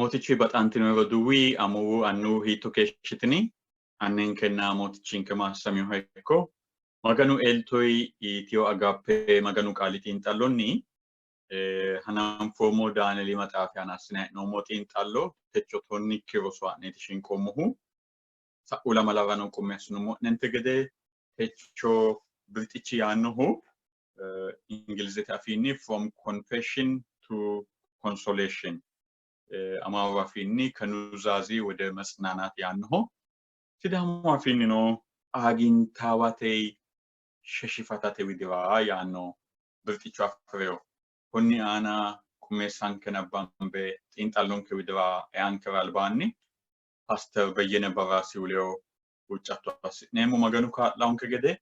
Mootichi baxantino roduuwi, amuwu, annuwu hiitto keeshshitini? Anninkenna Mootichinke maassaminoha ikko. Maganu eltoyi Itiyo Agape Maganu qaali xiinxallonni hananfoommo Daanieeli maxaafi aana assinanni hee'noommo xiinxallo techo tonnikki roso ha'neeti shinqoommohu. Sa'u lamalarano qummi assinummo'nente gede techo birxichi yaannohu Ingilizete afiinni from confession to consolation Amaaru afiinni ከኑዛዜ ወደ መጽናናት yaannoho። Sidaamu afiinnino aagintaawate sheshifatate widira yaanno birxicho afi'rino. Konni aana qummeessanke nabbambe xiinxallonke widira eankera albaanni Paaster Beyyene Barraasihu ledo huuccatto assi'neemmo Maganu kaa'lawonke gede.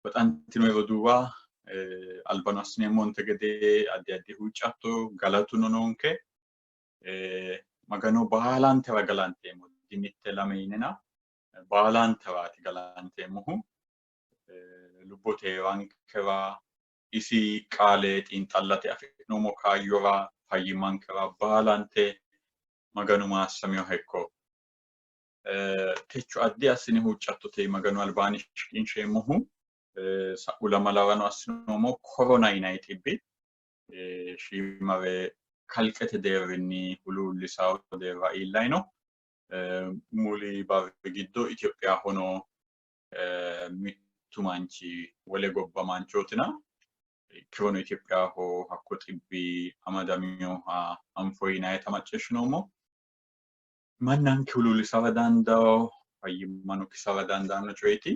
Baxantino roduuwa albano assineemmonte gede addi addi huuccatto galatuno noonke. Magano baalantewa galanteemmo. Mitte lame yinena baalantewaati galanteemmohu. Lubbote hee'rankera isi qaale xiinxallate afi'noommo kaayyora fayyimmankera baalante Maganu maassaminoha ikko. Techo addi assine huuccattote Maganu albaanni shiqinsheemmohu sa'u lamalarano assinoommo korona yinanni xibbi shiimare kalqete deerrinni huluullisawo deerra iillayi no. Muli barri giddo Itophiyahono mittu manchi wole gobba manchootina ikkirono Itophiyaho hakko xibbi amadaminoha anfo yinayita macciishshinoommo. Mannanke huluullisara dandawo, fayyimmano kisara dandaanno coyeti.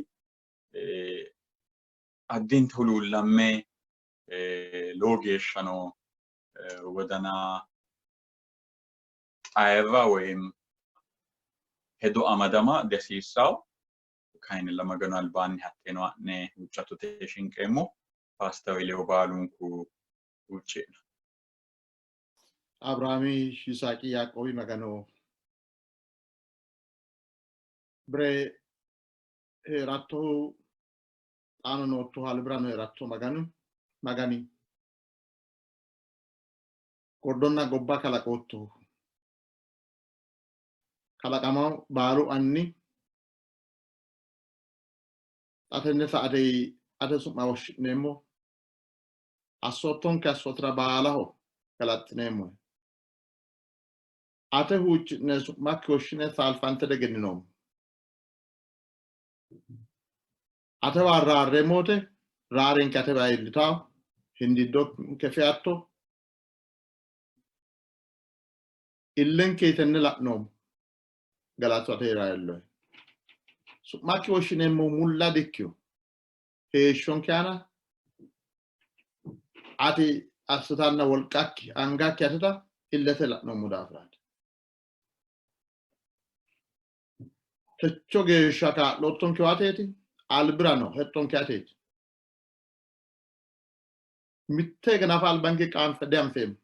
Addinta huluullamme lowo geeshshano wodana xayirra woyim hedo amadama dihasiissawo. Kayinnilla Maganu albaanni hatteeno ha'ne huuccattote shinqeemmo. Paaster Leyo baalunku huucci'no. Abiraami, Yisaaqi, Yaaqoobi Magano bire hee'rattohu xaano noottohu albirano hee'ratto Maganu Magani gordonna gobba kalaqoottohu kalaqama baalu anni xa tenne saate ate su'ma woshshi'neemmo assoottonke assootira baalaho galaxxineemmohe. Ate huucci'ne su'makki woshshine saalfante degenninoommo. Atewa raarreemmo wote raarenke atewa iillitawo, hindiiddonke feyatto, illenke tenne la'noommo. Galatu atera iillohe. Su'makki woshshineemmohu mulla dikkino. Heeshshonke aana ati assitanna wolqakki angakki ateta illete la'noommo daafiraati. Techo geeshsha kaa'loottonkehu ateeti, albirano hexxonke ateeti. Mitte hige nafa albanke qaanfe dianfeemmo,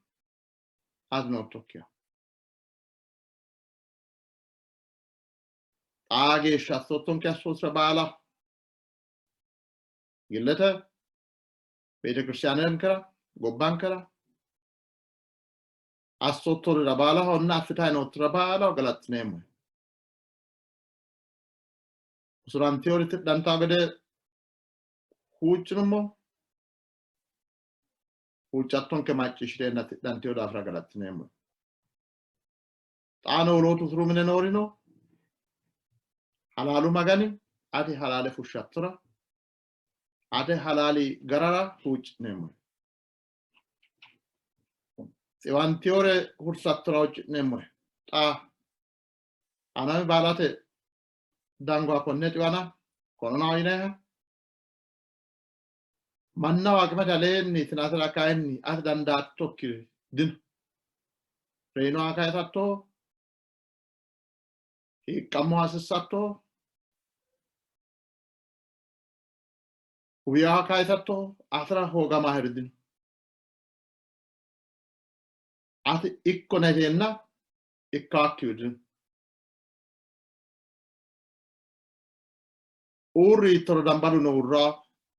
ati noottokkiha. Xaa geeshsha assoottonke assootira baala gillete beetekiristiyaanenkera gobbankera assoottorira baalahonna assitanni noottorira baalaho galaxxineemmohe. Usurantewori tidhantawo gede huuccinummo, huuccattonke macciishshiteenna tidhantewo daafira galaxxineemmohe. Xaano wolootu usuru mine noorino halaalu Magani ati halaale fushshattora ate halaali garara huucci'neemmohe. Xiwantiyore hursattora huucci'neemmohe. Xa alame baalate dangoha konne xiwana koronaho yinayiha mannaho aqimate aleenni tinatira kayinni ati dandaattokki dino. Reyinoha kayisatto, hiiqqammoha sissatto, uwiyaha kayisatto, atera hoogamaheri dino. Ati ikkona yiteenna ikkaakkihu dino. Uurri yittoro dambaluno uurraa,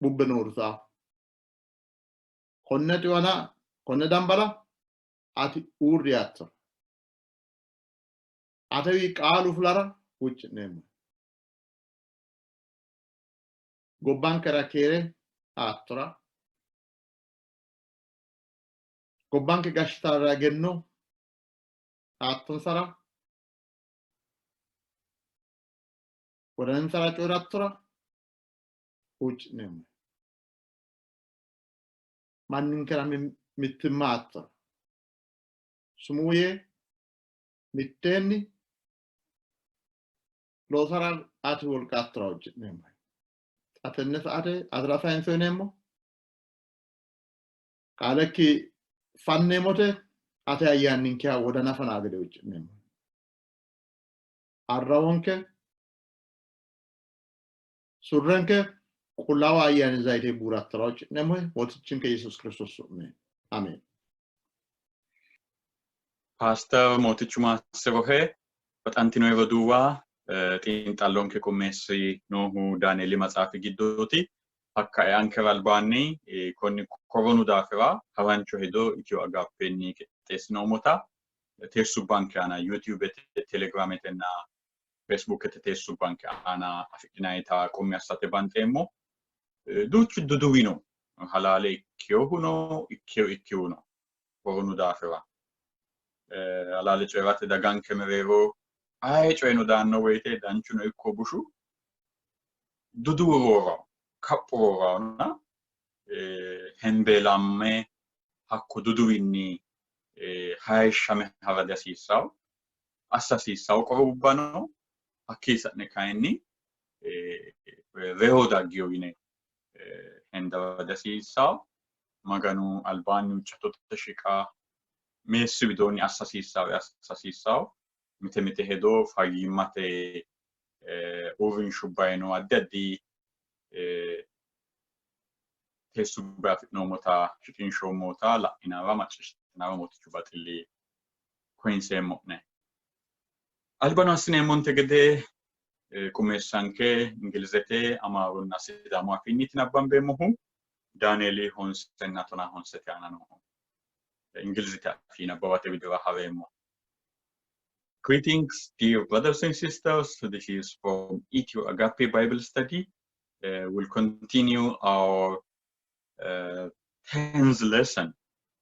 bubbeno uurritaa. Konne xiwana, konne dambala ati uurri yaatto. Atewi qaalu fulara huucci'neemmo. Gobbankera keere aattora, gobbanke gashshitara egenno aattonsara, wodaninsara coyi'rattora huucci'neemmo. Manninkera mittimma aattora, sumuu yee mitteenni loosara ati wolqa aattora huucci'neemmo. Xa tenne saate atera sayinse uyineemmo. Qaalekki fanneemmote ate ayyaaninkeha wodana fanaa gede huucci'neemmo. Arrawonke, surrenke Qullaawa Ayyaani zayite buurattora huucci'neemmohe Mootichinke Yesuus Kiristoos su'minni. Ameen. Paaster Mootichu maassirohe. Baxantino roduuwa, xiinxallonke qummeessi noohu Daanieeli maxaafi giddooti. Hakka eankera albaanni konni koronu daafira harancho hedo Itiyo Agaappenni qixxeessinoommota teessubbanke aana Yuutiyubete, Telegiraametenna Feesbuukete teessubbanke aana afidhinannita qummi assate banxeemmo. Duuchu duduwi no, halaale ikkinohuno ikkeyo ikkihuno koronu daafira. Halaale coyi'rate daganke mereero aye coyino daanno woyite danchuno ikko bushu duduwu roorawo, kaphu roorawonna hembeelamme hakko duduwinni hayishshame ha'ra dihasiissawo. Assa hasiissawo qorowubba no, hakkii sa'ne kayinni reyo daggiyo yine hendara dihasiissawo. Maganu albaanni huuccattote shiqa, meessi widoonni assa hasiissawore assa hasiissawo. Mite mite hedo fayyimmate uurrinshubbayino addi addi teessubba afi'noommota shiqinshoommota la'inara macciishshitinara Mootichu baxilli koyinseemmo'ne. Albano assineemmonte gede qummeessanke Ingilizete, Amaarunna Sidaamu afiinniiti nabbambeemmohu. Daanieeli honsenna tonaa honsete aana nooho. Ingilizete afii nabbawate widira hareemmo. Greetings, dear brothers and sisters. This is from Ethio Agape Bible Study. We'll continue our 10th lesson,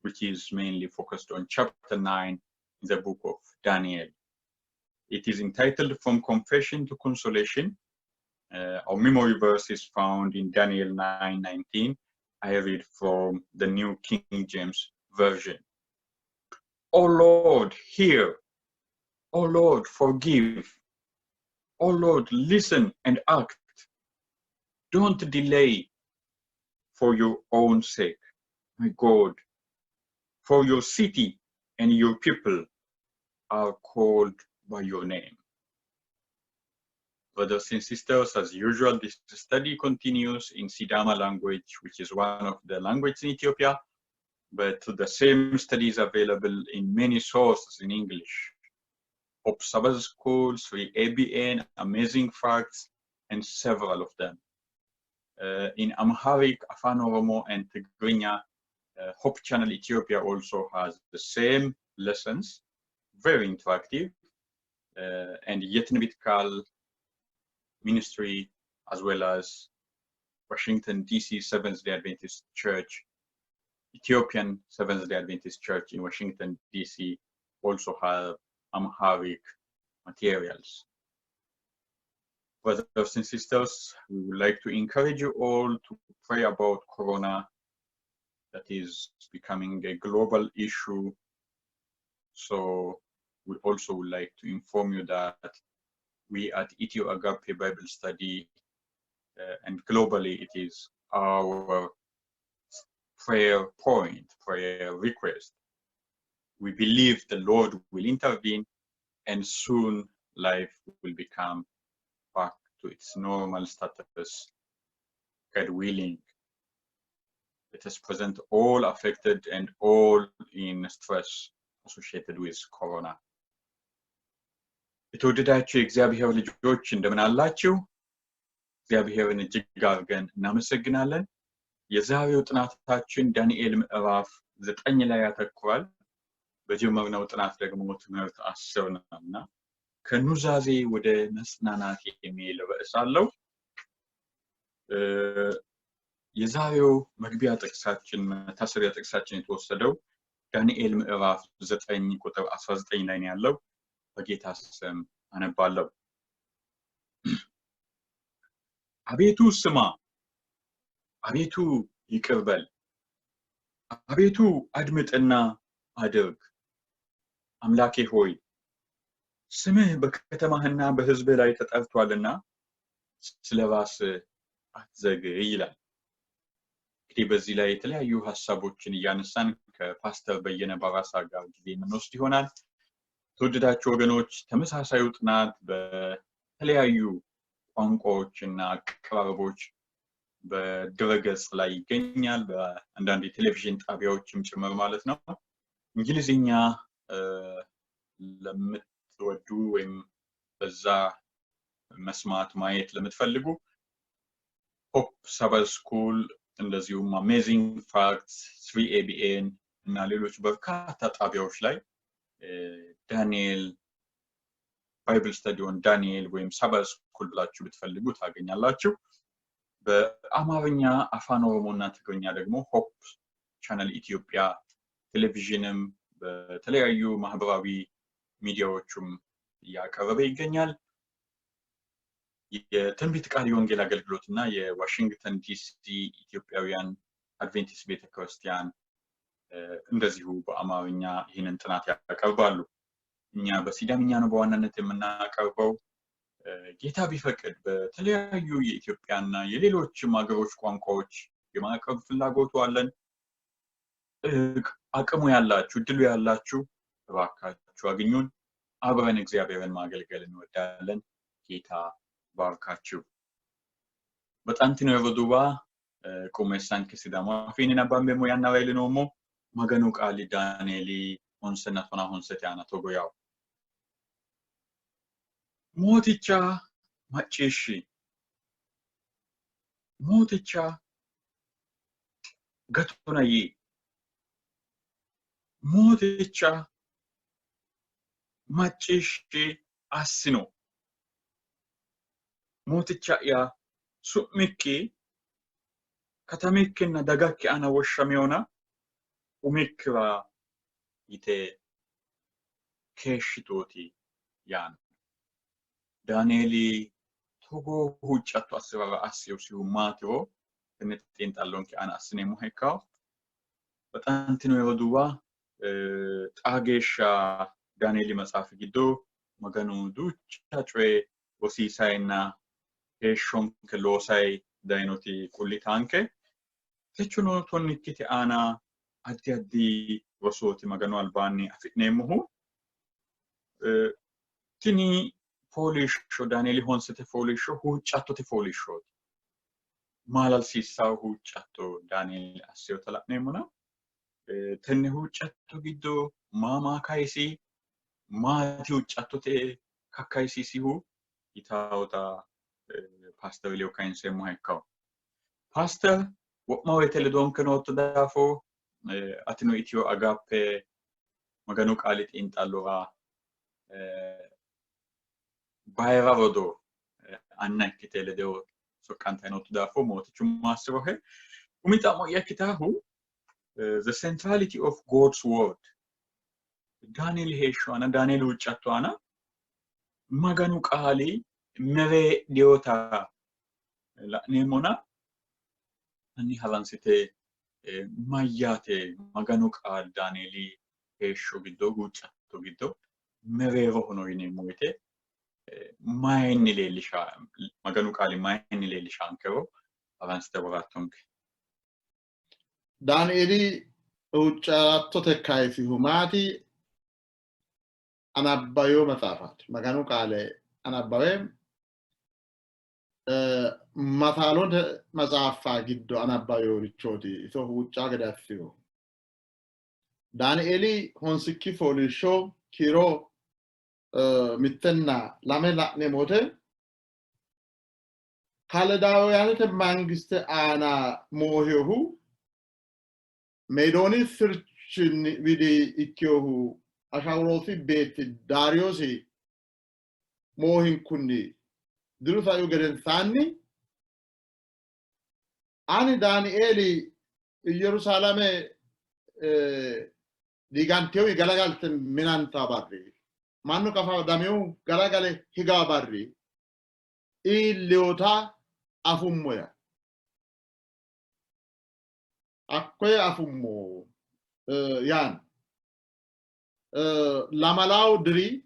which is mainly focused on chapter 9 in the book of Daniel. It is entitled From Confession to Consolation. Our memory verse is found in Daniel 9:19. I read from the New King James Version. O Lord, hear. O Lord, forgive. O Lord, listen and act. Don't delay for your own sake, my God, for your city and your people are called by your name. Brothers and sisters, as usual, this study continues in Sidama language, which is one of the languages in Ethiopia, but the same study is available in many sources in English. Hope Sabbath Schools, 3ABN, Amazing Facts, and several of them. In Amharic, Afan Oromo, and Tigrinya, Hope Channel Ethiopia also has the same lessons, very interactive, and Yetinbit Kal Ministry, as well as Washington, D.C. Seventh-day Adventist Church, Ethiopian Seventh-day Adventist Church in Washington, D.C. also have Amharic materials. Brothers and sisters, we would like to encourage you all to pray about Corona that is becoming a global issue. So we also would like to inform you that we at Ethio Agape Bible Study and globally it is our prayer point, prayer request. We believe the Lord will intervene and soon life will become back to its normal status, God willing. Let us present all affected and all in stress associated with Corona. የተወደዳችሁ የእግዚአብሔር ልጆች እንደምን አላችሁ? እግዚአብሔርን እጅግ አድርገን እናመሰግናለን። የዛሬው ጥናታችን ዳንኤል ምዕራፍ 9 ላይ ያተኩራል። በጀመርነው ጥናት ደግሞ ትምህርት 10 ነው እና ከኑዛዜ ወደ መጽናናት የሚል ርዕስ አለው። የዛሬው መግቢያ ጥቅሳችን መታሰቢያ ጥቅሳችን የተወሰደው ዳንኤል ምዕራፍ 9 ቁጥር 19 ላይ ነው ያለው። በጌታ ስም አነባለሁ። አቤቱ ስማ፣ አቤቱ ይቅር በል፣ አቤቱ አድምጥና አድርግ። አምላኬ ሆይ ስምህ በከተማህና በሕዝብህ ላይ ተጠርቷልና ስለ ራስህ አትዘግይ ይላል። እንግዲህ በዚህ ላይ የተለያዩ ሀሳቦችን እያነሳን ከፓስተር በየነ ባራሳ ጋር ጊዜ የምንወስድ ይሆናል። ተወደዳችሁ ወገኖች፣ ተመሳሳዩ ጥናት በተለያዩ ቋንቋዎች እና አቀራረቦች በድረገጽ ላይ ይገኛል። በአንዳንድ የቴሌቪዥን ጣቢያዎችም ጭምር ማለት ነው። እንግሊዝኛ ለምትወዱ ወይም በዛ መስማት ማየት ለምትፈልጉ Hope Sabbath School፣ እንደዚሁም Amazing Facts፣ 3ABN እና ሌሎች በርካታ ጣቢያዎች ላይ ዳንኤል Bible study on ዳንኤል ወይም Sabbath School ብላችሁ ብትፈልጉ ታገኛላችሁ። በአማርኛ፣ አፋን ኦሮሞ እና ትግርኛ ደግሞ Hope Channel ኢትዮጵያ ቴሌቪዥንም በተለያዩ ማህበራዊ ሚዲያዎቹም እያቀረበ ይገኛል። የትንቢት ቃል የወንጌል አገልግሎት እና የዋሽንግተን ዲሲ ኢትዮጵያውያን አድቬንቲስት ቤተክርስቲያን እንደዚሁ በአማርኛ ይህንን ጥናት ያቀርባሉ። እኛ በሲዳምኛ ነው በዋናነት የምናቀርበው። ጌታ ቢፈቅድ በተለያዩ የኢትዮጵያና የሌሎችም ሀገሮች ቋንቋዎች የማቅረብ ፍላጎቱ አለን። አቅሙ ያላችሁ፣ እድሉ ያላችሁ እባካችሁ አግኙን። አብረን እግዚአብሔርን ማገልገል እንወዳለን። ጌታ ባርካችሁ። Baxantino roduuwa, qummeessanke Sidaamu afiinni nabbambeemmo yannara iillinoommo. Maganu qaali Daanieeli 9ና 15 aana togo yawo. Mooticha macciishshi, Mooticha gatona yii, Mooticha macciishshi assino. Mooticha'ya, su'mikki katamikkinna dagakki aana woshshamewona umikkira yite keeshshitooti yaanno. Daanieeli togoo huuccatto assi'rara assinosihu maatiro tenne xiinxallonke aana assineemmoha ikkawo. Baxantino roduuwa, xaa geeshsha Daanieeli maxaafi giddo Maganu duucha coye rosiisayinna heeshshonke loosay dayinoti kullitaanke. Techono tonnikkite aana addi addi rosooti Maganu albaanni afi'neemmohu. Tini fooliishsho Daanieeli 9te fooliishsho huuccattote fooliishshooti. Maalalsiissawo huuccatto Daanieeli assinota la'neemmona. Tenne huuccatto giddo maa maa kayisi, maati huuccattote kakkayisiisihu yitaawota ፓስተር ሊዮ kayinseemmoha ikkawo. Paaster, wo'ma woyite ledonke nootto daafo atino Itiyo Agappe Maganu qaali xiinxallora bayira rodoo anna ikkite ledo soqqantayi nootto daafo Mootichu maassirohe. Umi xa'mo'ya ikkitaahu the centrality of God's word, Daanieeli heeshsho aana, Daanieeli huuccatto aana Maganu qaali mereedhiyota la'neemmona hanni haransite mayyaate Maganu qaali Daanieeli heeshsho giddo huuccatto giddo mereeroho no yineemmo woyite mayinni leellisha, Maganu qaali mayinni leellishankero haransite worattonke. Daanieeli huuccattote kayisihu maati? Anabbayo maxaafaati. Maganu qaale anabbawe masaalote maxaaffa giddo anabbayorichooti iso huucca gede assino. Daanieeli 9kki fooliishsho kiiro 1nna 2 la'neemmo wote Kaledaawiyaanete mangiste aana moohinohu Meedooni sirchinni widi ikkinohu Ashawuroosi beetti Daariyoosi Moohinkunni diru saihu gedensaanni ani Daanieeli Iyyerusalame diigantewi galagalte minanta barri mannu qafadamehu galagale higa barri iillewota afummo ya. Hakkoye afummo yaanno. Lamalawu diri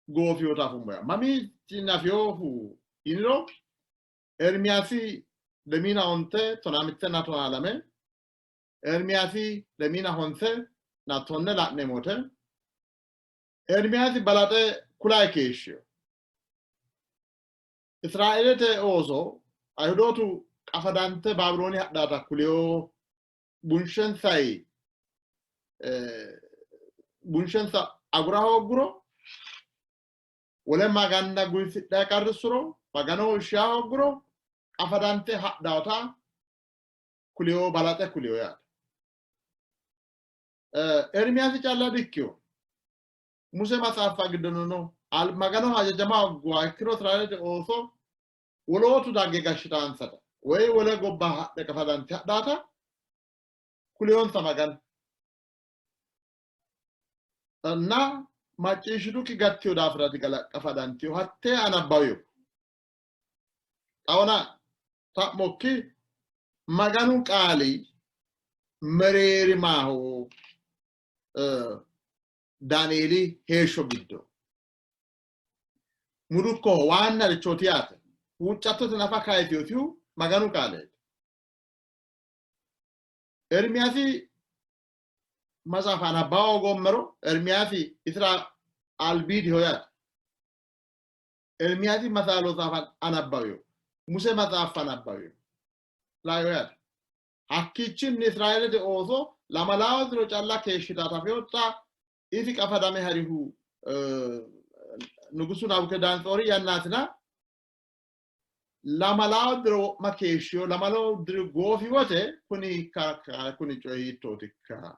goofiwota afummo ya. Mamiichi nafinohu yiniro Ermiyaasi lemiina onte tonaa mittenna tonaa lame, Ermiyaasi lemiina honse na tonne la'neemmo wote Ermiyaasi balaxe kulayi keeshshino. Israeelete ooso Ayihudootu qafadante Baabilooni hadhata kuliyo bunshensai bunshensa agura hoogguro wole maganna guwisidhe qarrissuro Magano shaa hoogguro qafadante hadhawota kuliyo balaxe kuliyo yaate. Ermiyaasi calla dikkino. Muse maxaaffa giddono no. Magano hajajama hoogguha ikkiro Israeelete ooso wolootu dagge gashshitaansata woy wole gobba hadhe qafadante hadhaata kuliyonsa Maganu. Na macciishshitukki gattiyo daafira diqafadantino hattee anabbawiyo. Xawona xa'mokki Maganu qaali mereerimaho Daanieeli heeshsho giddo mudukkoho waannarichooti yaate. Huuccattote nafa kayisinotihu Maganu qaaleeti. Ermiyaasi maxaafa nabbawa hoogoommero Ermiyaasi isira albiidiho yaate. Ermiyaasi masaalo maxaafa anabbawino, Muse maxaafa nabbawino layo yaate. Hakkiichinni Israeelete ooso lamalawo diro calla keeshshita tafino xa isi qafadame harihu Nugusu Nabukedanetsoori yannaatina lamalawo diro wo'ma keeshshino. Lamalawo diro goofi wote kuni kuni coyi hiittootikka?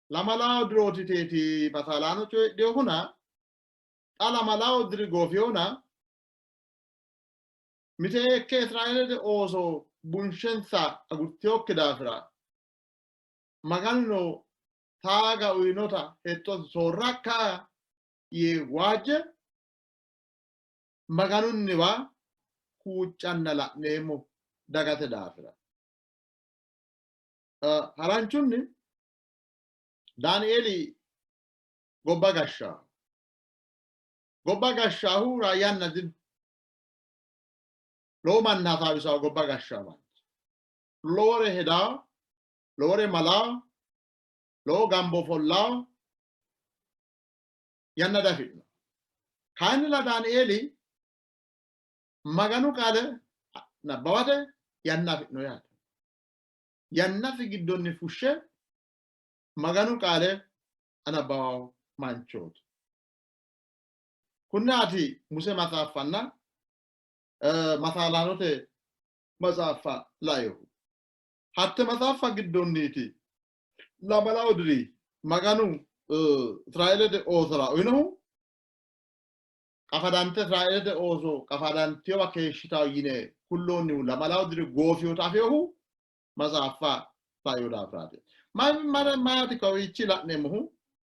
Lamalawo dirooti teeti masaalaano coyidhinohuna xa lamalawo diri goofihona miteekke Israeelete ooso bunshensa agurtinokki daafira Maganuno taaga uyinota hexxosi soorrakka yee waajje Maganunniwa huuccanna la'neemmo dagate daafira. Haranchunni Daanieeli gobba gashshaahu. Gobba gashshaahura yanna dino. Lowo manna hasaawisawo gobba gashshaa manchi. Lowore hedaa, lowore malaa, lowo gambo ofollaa yanna diafi'no. Kayinnilla Daanieeli Maganu qaale nabbawate yanna afi'no yaate. Yannasi giddonni fushshe Maganu qaale anabbawawo manchooti. Kunnaati Muse maxaaffanna masaalaanote maxaaffa lainohu. Hatte maxaaffa giddonniiti lamalawu diri Maganu Israeelete oosora uyinohu qafadante Israeelete ooso qafadantewa keeshshitawo yine kulloonnihu lamalawu diri goofinota afinohu maxaaffa laino daafiraati. Maati kawiichi la'neemmohu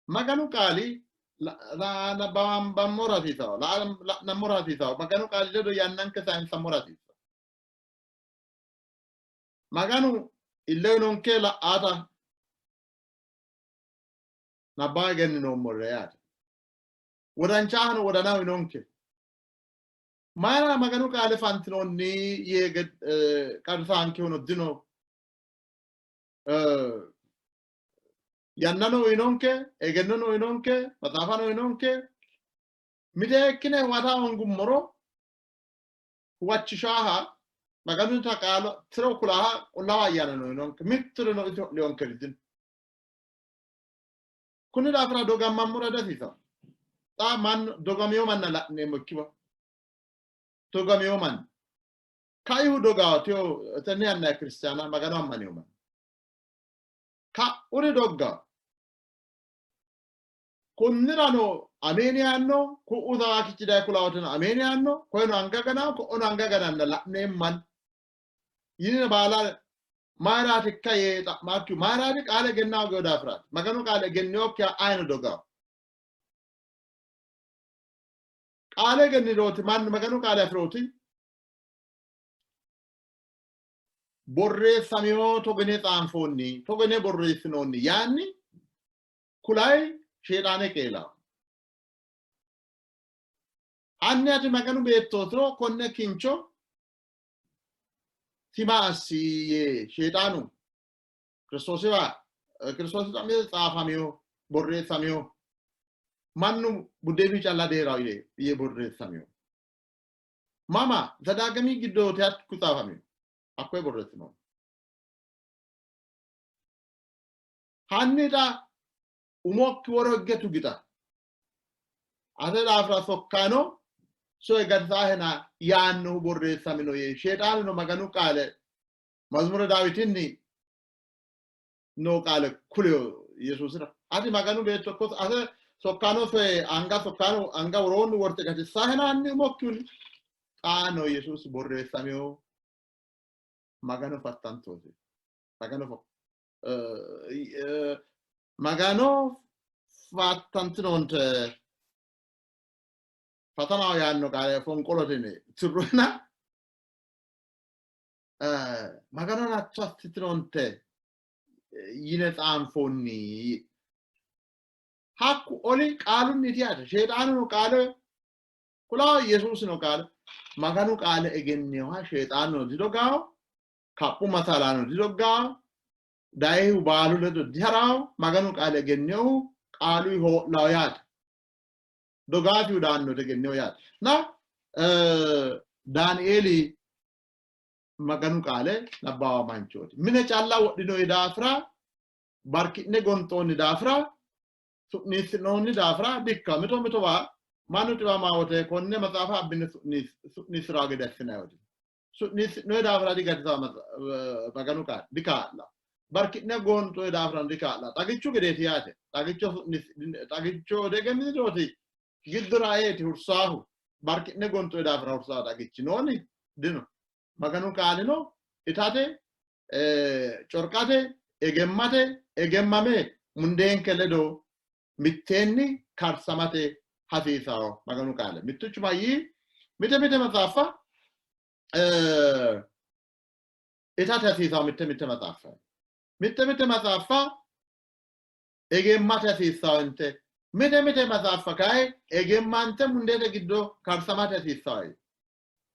Maganu qaali nabbawambammora hasiisawo, la'nammora hasiisawo, Maganu qaali ledo yannanke sayinsammora hasiisawo. Maganu ille uyinonke la''aata nabbawa egenninoommore yaate. Wodanchaahano wodana uyinonke. Mayira Maganu qaale fantinoonni yee qarrisaankehuno dino. Yannano uyinonke, egennono uyinonke, maxaafano uyinonke. Miteekkine huwata hoongummoro huwachishaaha Maganunnita qaalo tiro kulaha Qullaawa Ayyaanano uyinonke. Mitturino isi ho'linonkeri dino. Kunni daafira dogammammora dihasiisanno. Xa mannu dogamino manna la'neemmo ikkiwa dogamino manna kaihu dogawo tiyo tenne yanna kiristaana Magano ammanino manna ka'uri dogga. Kunnirano Ameeni yaanno, ku'u sawaakichi daye kulaawoteno ameeni yaanno, koyeno anga ganaa, ko'ono anga gananna la'neemman yinine baala mayiraatikka yee xa'maakkihu mayiraati? Qaale egenna hoogino daafiraati. Maganu qaale egenniyokkiha ayino dogawo. Qaale egennirooti mannu Maganu qaale afirooti borreessamino togo yine xaanfoonni, togo yine borreessinoonni yaanni kulayi Sheexaane qeelawo. Hanni ati Maganu beettootiro konne kincho tima assi yee Sheexaanu Kiristoosiwa Kiristoosi xa'mite xaafamino borreessamino mannu buddeenu calla deerawo yee borreessamino. Mama Zadaagimi giddooti hakku xaafamino hakkoye borreessinoonni. Hanni xa umokki woro higge tugixa. Ate daafira sokkaano soye gatisaahena yaannohu borreessamino yee Sheexaanuno Maganu qaale Mazimure Daawitinni noo qaale kulino Yesuusira. Ati Maganu beetto ikkootta, ate sokkaano soye anga sokkaano anga woroonni worte gatissaahena hanni umokki huni. Xaano Yesuusi borreessamino Magano fattantooti. Magano Magano fattantinoonte fatanaho yaanno qaale fonqolote yine tirroyina Magano hatto assitinoonte yine xaanfoonni. Hakku oli qaalunniiti yaate. Sheexaanuno qaale kulawo, Yesuusino qaale. Maganu qaale egenninoha Sheexaanuno didogawo, kaphu masaalaano didoggawo, dayihu baalu ledo diha'rawo, Maganu qaale egenninohu qaaluyi hoo'lawo yaate. Dogaasihu daannote egenninohu yaate. Na Daanieeli Maganu qaale nabbawa manchooti. Mine calla wodhinoyi daafira, barki'ne gonxoonni daafira, su'niissinoonni daafira dikka mito mitowa mannu xiwamaa wote konne maxaafa abbine su'niissirawo gede assinanni wote. Su'niissinoyi daafira digatisa Maganu qaali dikaa'la. Barki'ne goonxoyi daafira dikaa'la. Xagichu gedeeti yaate. Xagicho xagicho degemminooti giddora eeti hursaahu. Barki'ne gonxoyi daafira hursaahu xagichi nooni? Dino. Maganu qaalino itate, corqate, egemmate, egemmame mundeenke ledo mitteenni karsamate hasiisawo Maganu qaale. Mittuchu mayyii mite mite maxaaffa itate hasiisawo mitte mitte maxaaffa. Mitte mitte maxaaffa egemmate hasiissawo inte. Mite mite maxaaffa kayi egemmante mundeete giddo karsamate hasiissawo.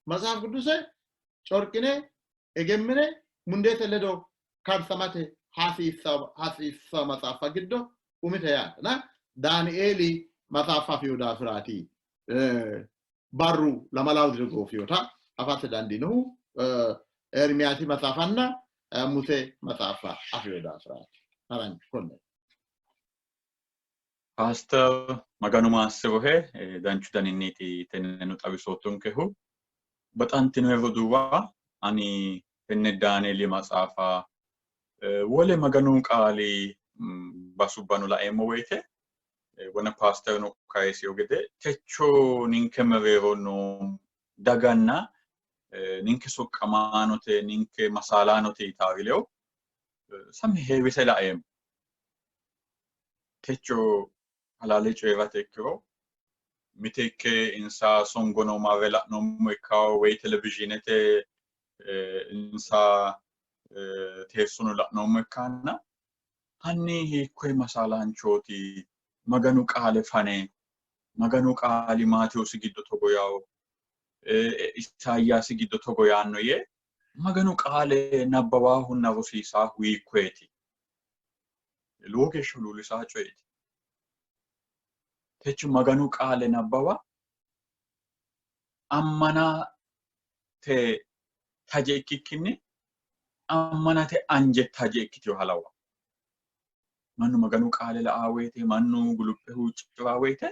Matsaaf Qidduuse corqine egemmine mundeete ledo karsamate hasiissawo maxaaffa giddo umite yaate. Na Daanieeli maxaafa afino daafiraati barru lamalawu diro goofinota afate dandiinohu Ermiyaasi maxaafanna Muse maxaafa afino daafiraati. Haranchu konne. Paaster Maganu maassirohe danchu daninniiti tenneno xawisoottonkehu. Baxantinohe roduuwa, ani tenne Daanieeli maxaafa wole Maganu qaali basubbano laeemmo woyite wona paasterno kayisiyo gede techo ninke mereero noo daganna ninke soqqamaanote ninke masaalaanote yitaari ledo sammi heewise laeemmo. Techo halaale coyi'rate ikkiro miteekke insa songono marre la'noommo ikkawo woy televizhiinete insa teessono la'noommo ikkanna hanni hiikkoye masaalaanchooti Maganu qaale fane Maganu qaali Maatewoosi giddo togo yawo Isaayyaasi giddo togo yaanno yee Maganu qaale nabbawaahunna rosiisaahu hiikkoyeti? Lowo geeshsha huluullisaa coyeeti. Techo Maganu qaale nabbawa ammanate taje ikkikkinni ammanate anje taje ikkitinoha lawanno. Mannu Maganu qaale la''aa woyite, mannu guluphe huucci'raa woyite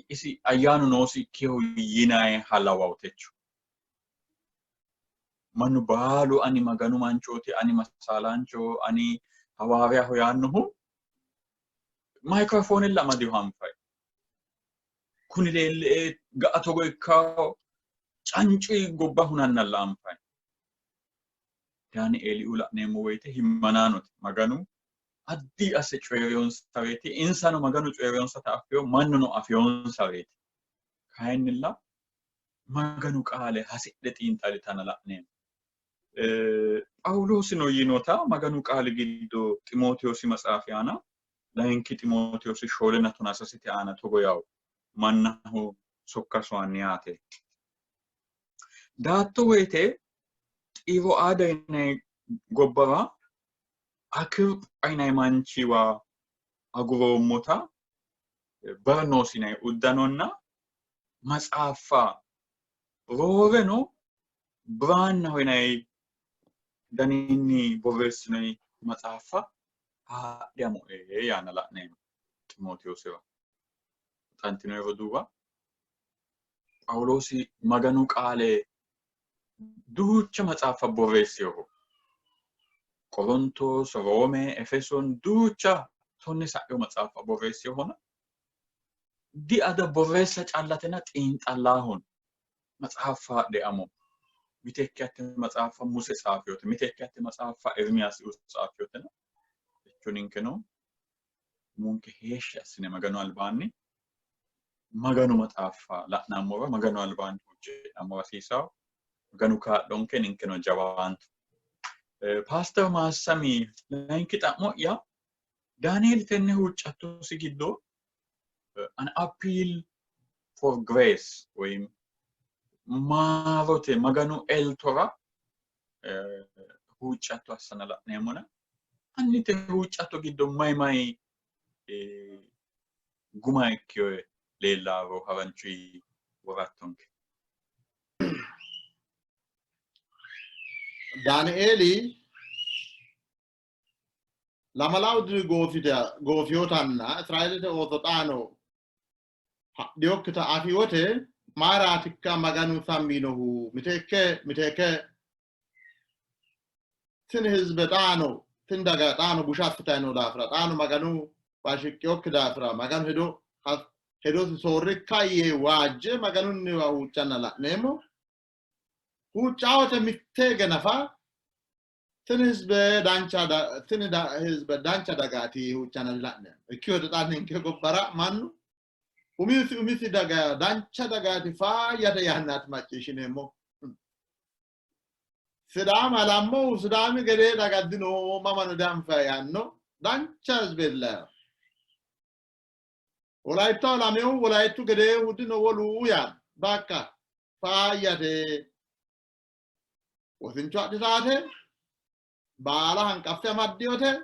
isi ayyaanu noosikkiho yinayiha lawawo techo. Mannu baalu ani Maganu manchooti, ani masaalaancho, ani hawaariyaho yaannohu mayikirofoonella amadihu hanfay. Kuni leellie ga'a togo ikkawo cancu gobba hunannalla anfanni. Daanieeliuu la'neemmo woyite himanaanote. Maganu addi asse coyi'riyonsa woyite insano Maganu coyi'riyonsata affiyo mannuno afiyonsa woyite kayinnilla Maganu qaale hasidhe xiinxallitanna la'neemmo. Phaawuloosino yiinota Maganu qaali giddo Ximootewoosi maxaafi aana layinki Ximootewoosi shoolenna tonaa sasete aana togo yawo mannaho sokka sowanni yaate. Daatto woyite Xiroaada yinanni gobbawa Akirpha yinanni manchiwa aguroommota Barnoosi yinanni uddanonna maxaaffa rooreno biraannaho yinanni daninni borreessinanni maxaaffa haadhe amoe yaanna la'neemmo Ximootewoosira. Xantino roduuwa Phaawuloosi Maganu qaale duucha maxaaffa borreessinoho. Qorontoos, Roome, Efesoon duucha tonne sa'ino maxaaffa borreessinohona diada borreessa callatena xiinxallaahon maxaaffa haadhe amo. Miteekke hatte maxaaffa Muse tsaafinote, miteekke hatte maxaaffa Ermiyaasi tsaafiyotena techo ninkeno umonke heeshshi assine Maganu albaanni Maganu maxaaffa la'nammora Maganu albaanni huucci'nammora hasiisawo. Maganu kaa'lonke ninkeno jawaanto. Paaster Maassami layinki xa'mo'ya Daniel tenne huuccattosi giddo an appeal for grace woyim maarote Maganu eltora huuccatto assana la'neemmona hanni te huuccatto giddo mayi mayi guma ikkiyo leellaaro haranchu worattonke. Daanieeli lamalawu diri goofiyotanna Israeelete ooso xaano hadhinokkita afi wote mayiraatikka Maganu sammi yiinohu? Miteekke miteekke tini hizbe xaano tini daga xaano busha assitanni noo daafira xaano Maganu shiqqinokki daafira Maganu hedo hedosi soorrikka yee waajje Maganunniwa huuccanna la'neemmo. Huuccawote mitteege nafa tini hizbe dancha tini hizbe dancha dagaati huuccanna la'neemmo. Ikkiyote xa ninke gobbara mannu umisi umisi daga dancha dagaati faayyate yaannaati macciishshineemmo. Sidaama lammohu Sidaami gedee daga dino mamano dianfa yaanno dancha hizbeeti. Wolayittaho lamehu Wolayittu gedeehu dino wolu yaanno bakka faayyate. Wosincho adhitaate baala hanqaffe amaddiyote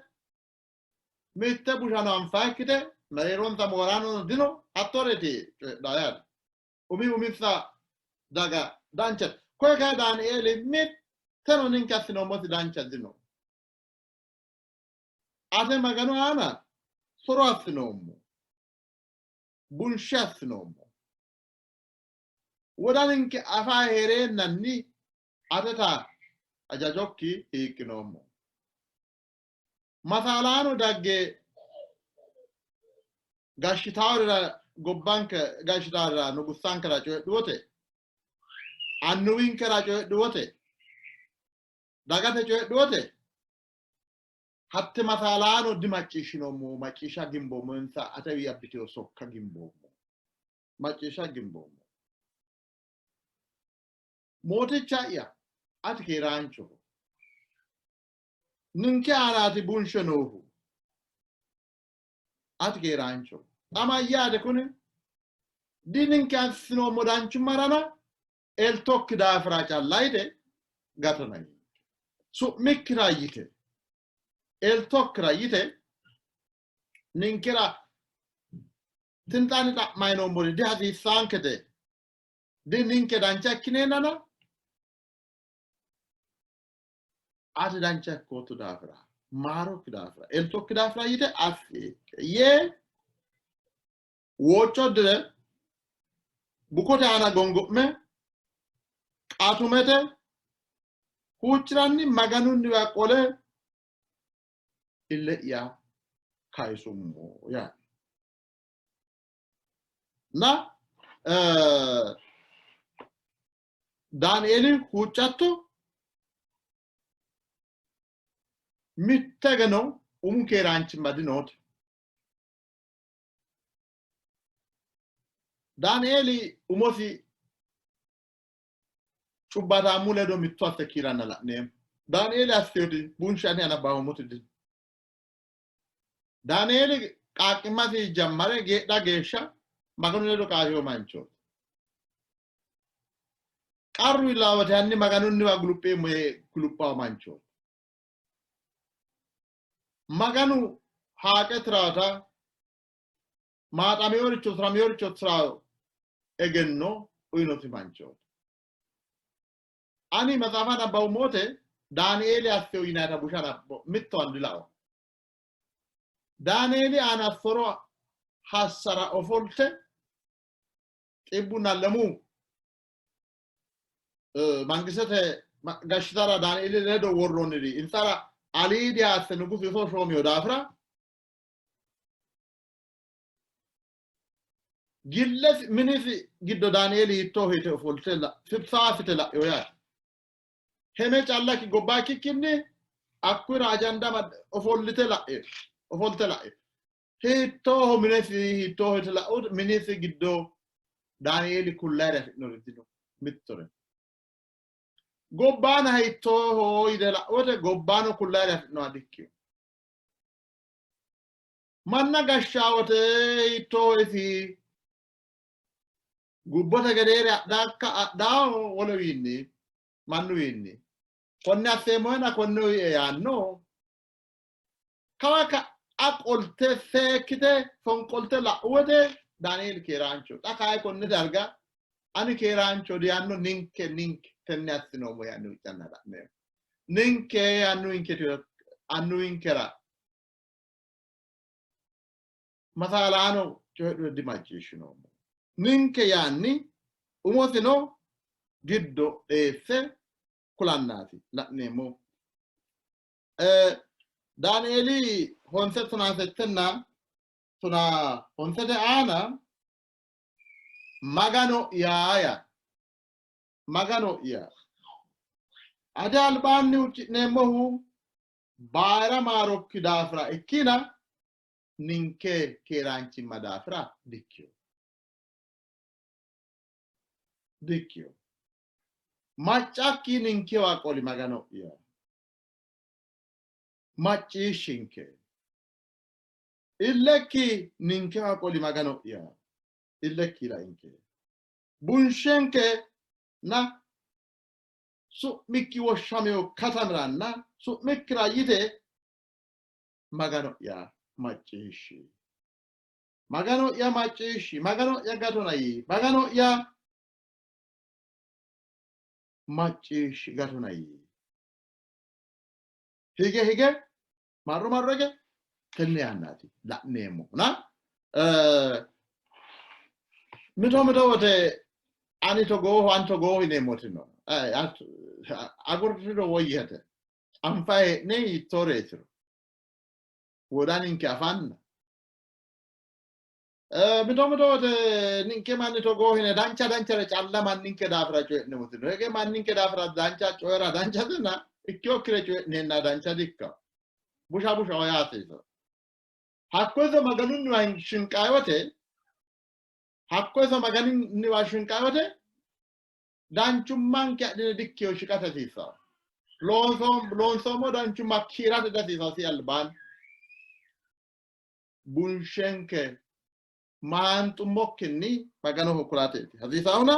mitte bushano anfaakkite mereeronsa mooraanono dino hattoreeti coyidhaa yaate. Umi uminsa daga danchate. Koye kayi Daanieeli mitteno ninke assinoommosi dancha dino. Ate Maganu aana soro assinoommo, bunshe assinoommo. Wodaninke afa hee'reennanni ateta hajajokki hiiqqinoommo. Masaalaano dagge gashshitaworira gobbanke gashshitaworira nugussankera coyidhu wote, annuwinkera coyidhu wote, dagate coyidhu wote hatte masaalaano dimacciishshinoommo, macciishsha gimboommo, insa atewi abbitino sokka gimboommo, macciishsha gimboommo. Mooticha'ya, ati keeraanchoho, ninke aanaati bunshe noohu, ati keeraanchoho. Xa mayyaate kuni? Di ninke assinoommo danchummarana eltokki daafira calla yite gatona yiinke. Su'mikkira yite eltokkira yite ninkera tinxaani xa'mayi noommori dihasiissaankete. Di ninke dancha ikkineennana ati dancha ikkootto daafira maarokki daafira eltokki daafira yite assi yee wocco dire bukote aana gongo'me qatumete huucci'ranni Maganunniwa qole ille'ya kayisummo yaanno. Na Daanieeli huuccatto mitte geno umu keeraanchimma dinoote. Daanieeli umosi cubbaataammu ledo mitto asse kiiranna la'neemmo. Daanieeli assiyoti bunshe ani anabbawammoti dino. Daanieeli qaaqqimmasi jammare geedha geeshsha Maganu ledo qaafino manchooti. Qarru iillaawote hanni Maganunniwa gulupheemmo yee guluphawo manchooti. Maganu haaqe tiraata maaxameworicho tirameworicho tirawo egenno uyinosi manchooti. Ani maxaafa nabbawummote Daanieeli assewo yinayita busha nabbo mittowa dilao. Daanieeli aana soro hassara ofolte 103 mangistete gashshitara Daanieeli ledo worroonniri insara aliidi asse nugusu iso shoomiyo daafira gillesi minisi giddo Daanieeli hiittoo yite ofolte sibsaasite la'ino yaate. Heme callakki gobba ikkikkinni hakkuyira ajanda ofollite la'e ofolte la'e hiittooho minesi hiittooho yite la'u minisi giddo Daanieeli kullayire afi'nori dino mittore. Gobbaana hiittooho yite la'ote gobbaano kullayire afi'noha dikkino. Manna gashshaawote hiittooho isi gubbote gedeere adhaakka adhaaho wolewiinni mannuwiinni konne asseemmohena konne uyie yaanno kawa ka'a qolte seekkite fonqolte la'u wote Daanieeli keeraancho xa kayi konne darga ani keeraancho diyaanno ninke ninke tenne assinoommo yaanni huuccanna la'neemmo ninke annuwinkera masaalaano coyidhure dimacciishshinoommo. Ninke yaanni umosino giddo eesse kulannaati la'neemmo. Daanieeli honse tonaa settenna tonaa honsete aana Magano'ya yaa Magano'ya ate albaanni huucci'neemmohu bayira maarokki daafira ikkina ninke keeraanchimma daafira dikkino. Dikkino. Maccakki ninkewa qoli Magano'ya. Macciishshinke. Illekki ninkewa qoli Magano'ya. Illekki lainke. Bunshenke na su'mikki woshshamino katamiranna su'mikkira yite Magano'ya macciishshi. Magano'ya macciishshi. Magano'ya gatona yii. Magano'ya macciishshi gatona yii. Hige hige marro marro hige tenne yannaati la'neemmohuna mito mito wote ani togooho ani togooho yineemmoti no. Agurtino woyyate. Anfa hee'ne hiittooreetiro wodaninke afanna. Mito mito wote ninke manni togoo hine dancha danchare calla manninke daafira coyi'neemmoti no. Hege manninke daafira dancha coyi'ra danchatenna ikkinokkire coyi'neenna dancha dikka. Busha bushaho yaate iso. Hakko iso Maganunniwa shinqayi wote hakko iso Maganunniwa shinqayi wote danchummanke adhine dikkiyo shiqate hasiissanno. Loonsoommo danchumma kiirate dihasiissanno si albaanni. Bunshenke maanxummokkinni Maganoho kulateeti hasiisahuna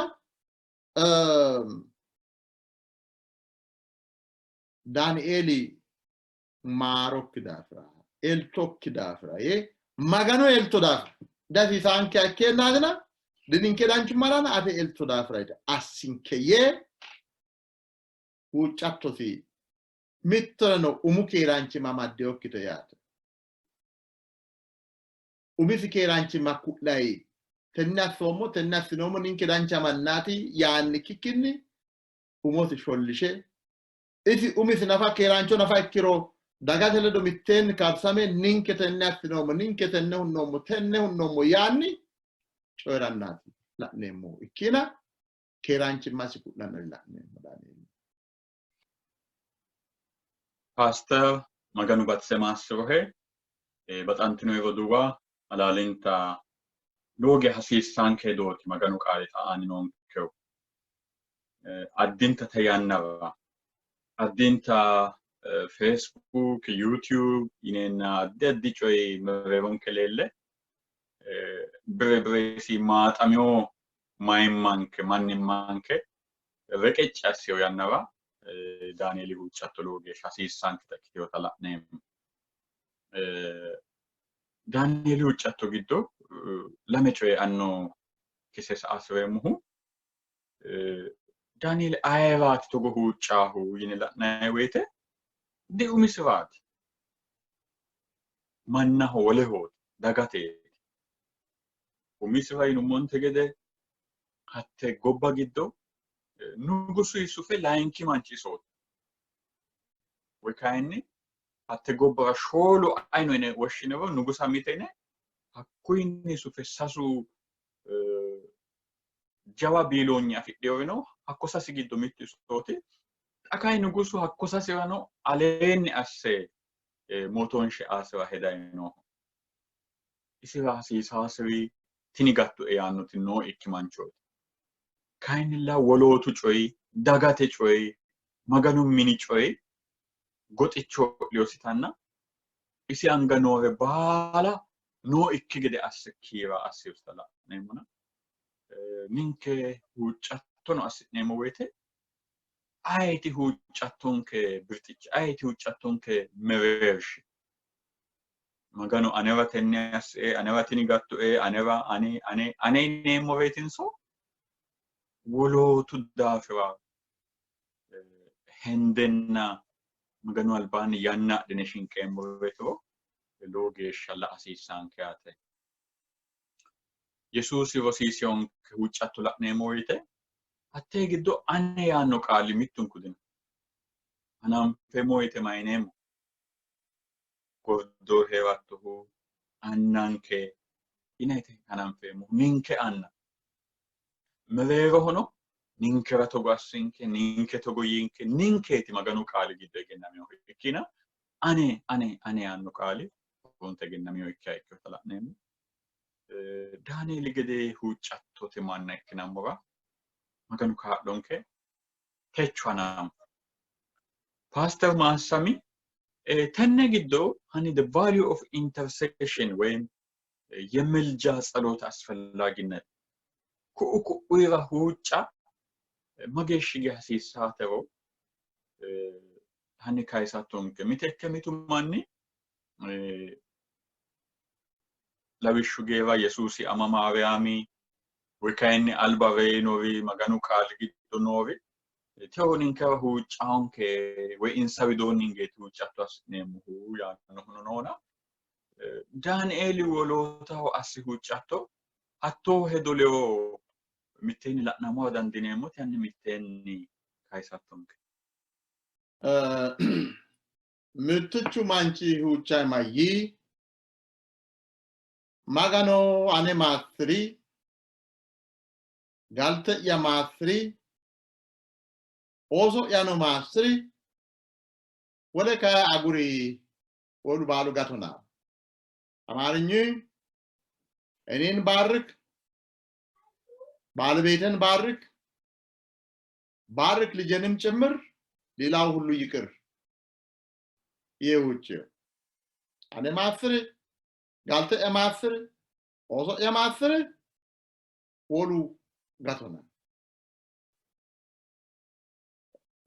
Daanieeli maarokki daafira eltokki daafira yee Maganu elto daafira dihasiisaanke ikkeennaatina dininke danchummarana ate elto daafira yite assinke yee huuccattosi mittoreno umu keeraanchimma amaddinokkite yaate. Umisi keeraanchimma ku'layi tenne assoommo tenne assinoommo ninke dancha mannaati yaanni ikkikkinni umosi shollishe isi umisi nafa keeraancho nafa ikkiro dagate ledo mitteenni karsame ninke tenne assinoommo ninke tenne hunnoommo tenne hunnoommo yaanni coyi'rannaati. La'neemmo. Ikkina keeraanchimmasi ku'lanna la'neemmo Daanieeli. Paaster Maganu baxise maassirohe. Baxantino roduuwa, halaalinta lowo geya hasiissanke hedooti Maganu qaali xa aani noonkehu. Addinta te yannara addinta Facebook, YouTube yineenna addi addi coyi mereeronke leelle bire biresi maaxamino mayimmanke mannimmanke reqecci assino yannara Daanieeli huuccatto lowo geeshsha hasiissanketa ikkitinota la'neemmo. Daanieeli huuccatto giddo lame coye anno kise sa hasi'reemmohu. Daanieeli ayeraati togo huuccaahu yine la'nanni woyite diumisiraati, mannaho, wolehooti, dagateeti. Umisira yinummonte gede hatte gobba giddo nugusu sufe layinki manchi isooti. Woy kayinni hatte gobbara shoolu ayino yine woshshiniro nugusa mite yine hakkuyinni sufe sasu jawa biiloonye afidhinorino hakko sasi giddo mittu isooti. Xa kayi nugusu hakko sasirano aleenni asse mootoonshe aasira hedayi nooho. Isira hasiisaasiri tini gattoe yaannoti nooikki manchooti. Kayinnilla wolootu coyi, dagate coyi, Maganu mini coyi goxicho ho'liyositanna isi anga noore baala nooikki gede asse kiira assiyosita la'neemmona ninke huuccattono assi'neemmo woyite ayeti huuccattonke birxichi, ayeti huuccattonke mereershi? Maganu anera tenne assie, anera tini gattoe, anera ane ane ane yineemmoreetinso wolootu daafira hendenna Maganu albaanni yanna adhine shinqeemmoreetiro lowo geeshsha la hasiissanke yaate. Yesuusi rosiisinonke huuccatto la'neemmo woyite hattee giddo ane yaanno qaali mittunku dino. Hananfeemmo woyite mayineemmo? Gordo hee'rattohu annanke yineeti hananfeemmohu, ninke anna. Mereerohono ninkera togo assinke, ninke togo yiinke, ninkeeti Maganu qaali giddo egennaminohu. Ikkina ane ane ane yaanno qaali horonta egennamino ikkiha ikkinota la'neemmo. Daanieeli gede huuccattote manna ikkinammora Maganu kaa'lonke. Techo hananfo. Paaster Maassami, tenne giddo hani the value of intercession ወይም የምልጃ ጸሎት አስፈላጊነት ku'u ku'uyira huucca mageeshshi geya hasiissaatero hanni kayisattonke. Miteekke mitu manni lawishshu geera Yesuusi ama Maariyaami woy kayinni alba reyinori Maganu qaali giddo noori tewo ninkera huuccaonke woy insa widoonni hingeeti huuccatto assi'neemmohu yaannohuno noona. Daanieeli wolootaho assi huuccatto hattoo hedo ledo mitteenni la'nammora dandiineemmoti hanni mitteenni kayisattonke. Mittichu manchi huuccay mayyii? Magano ane maassi'ri, galte'ya maassi'ri, ooso'yano maassi'ri, wole kayi aguri, wolu baalu gatona. Amaarinyu እኔን ባርክ፣ ባለቤትን ባርክ፣ ባርክ ልጄንም ጭምር፣ ሌላው ሁሉ ይቅር። ይህ ውጭ ane maassi'ri, galte'ya maassi'ri, ooso'ya maassi'ri, wolu gatona.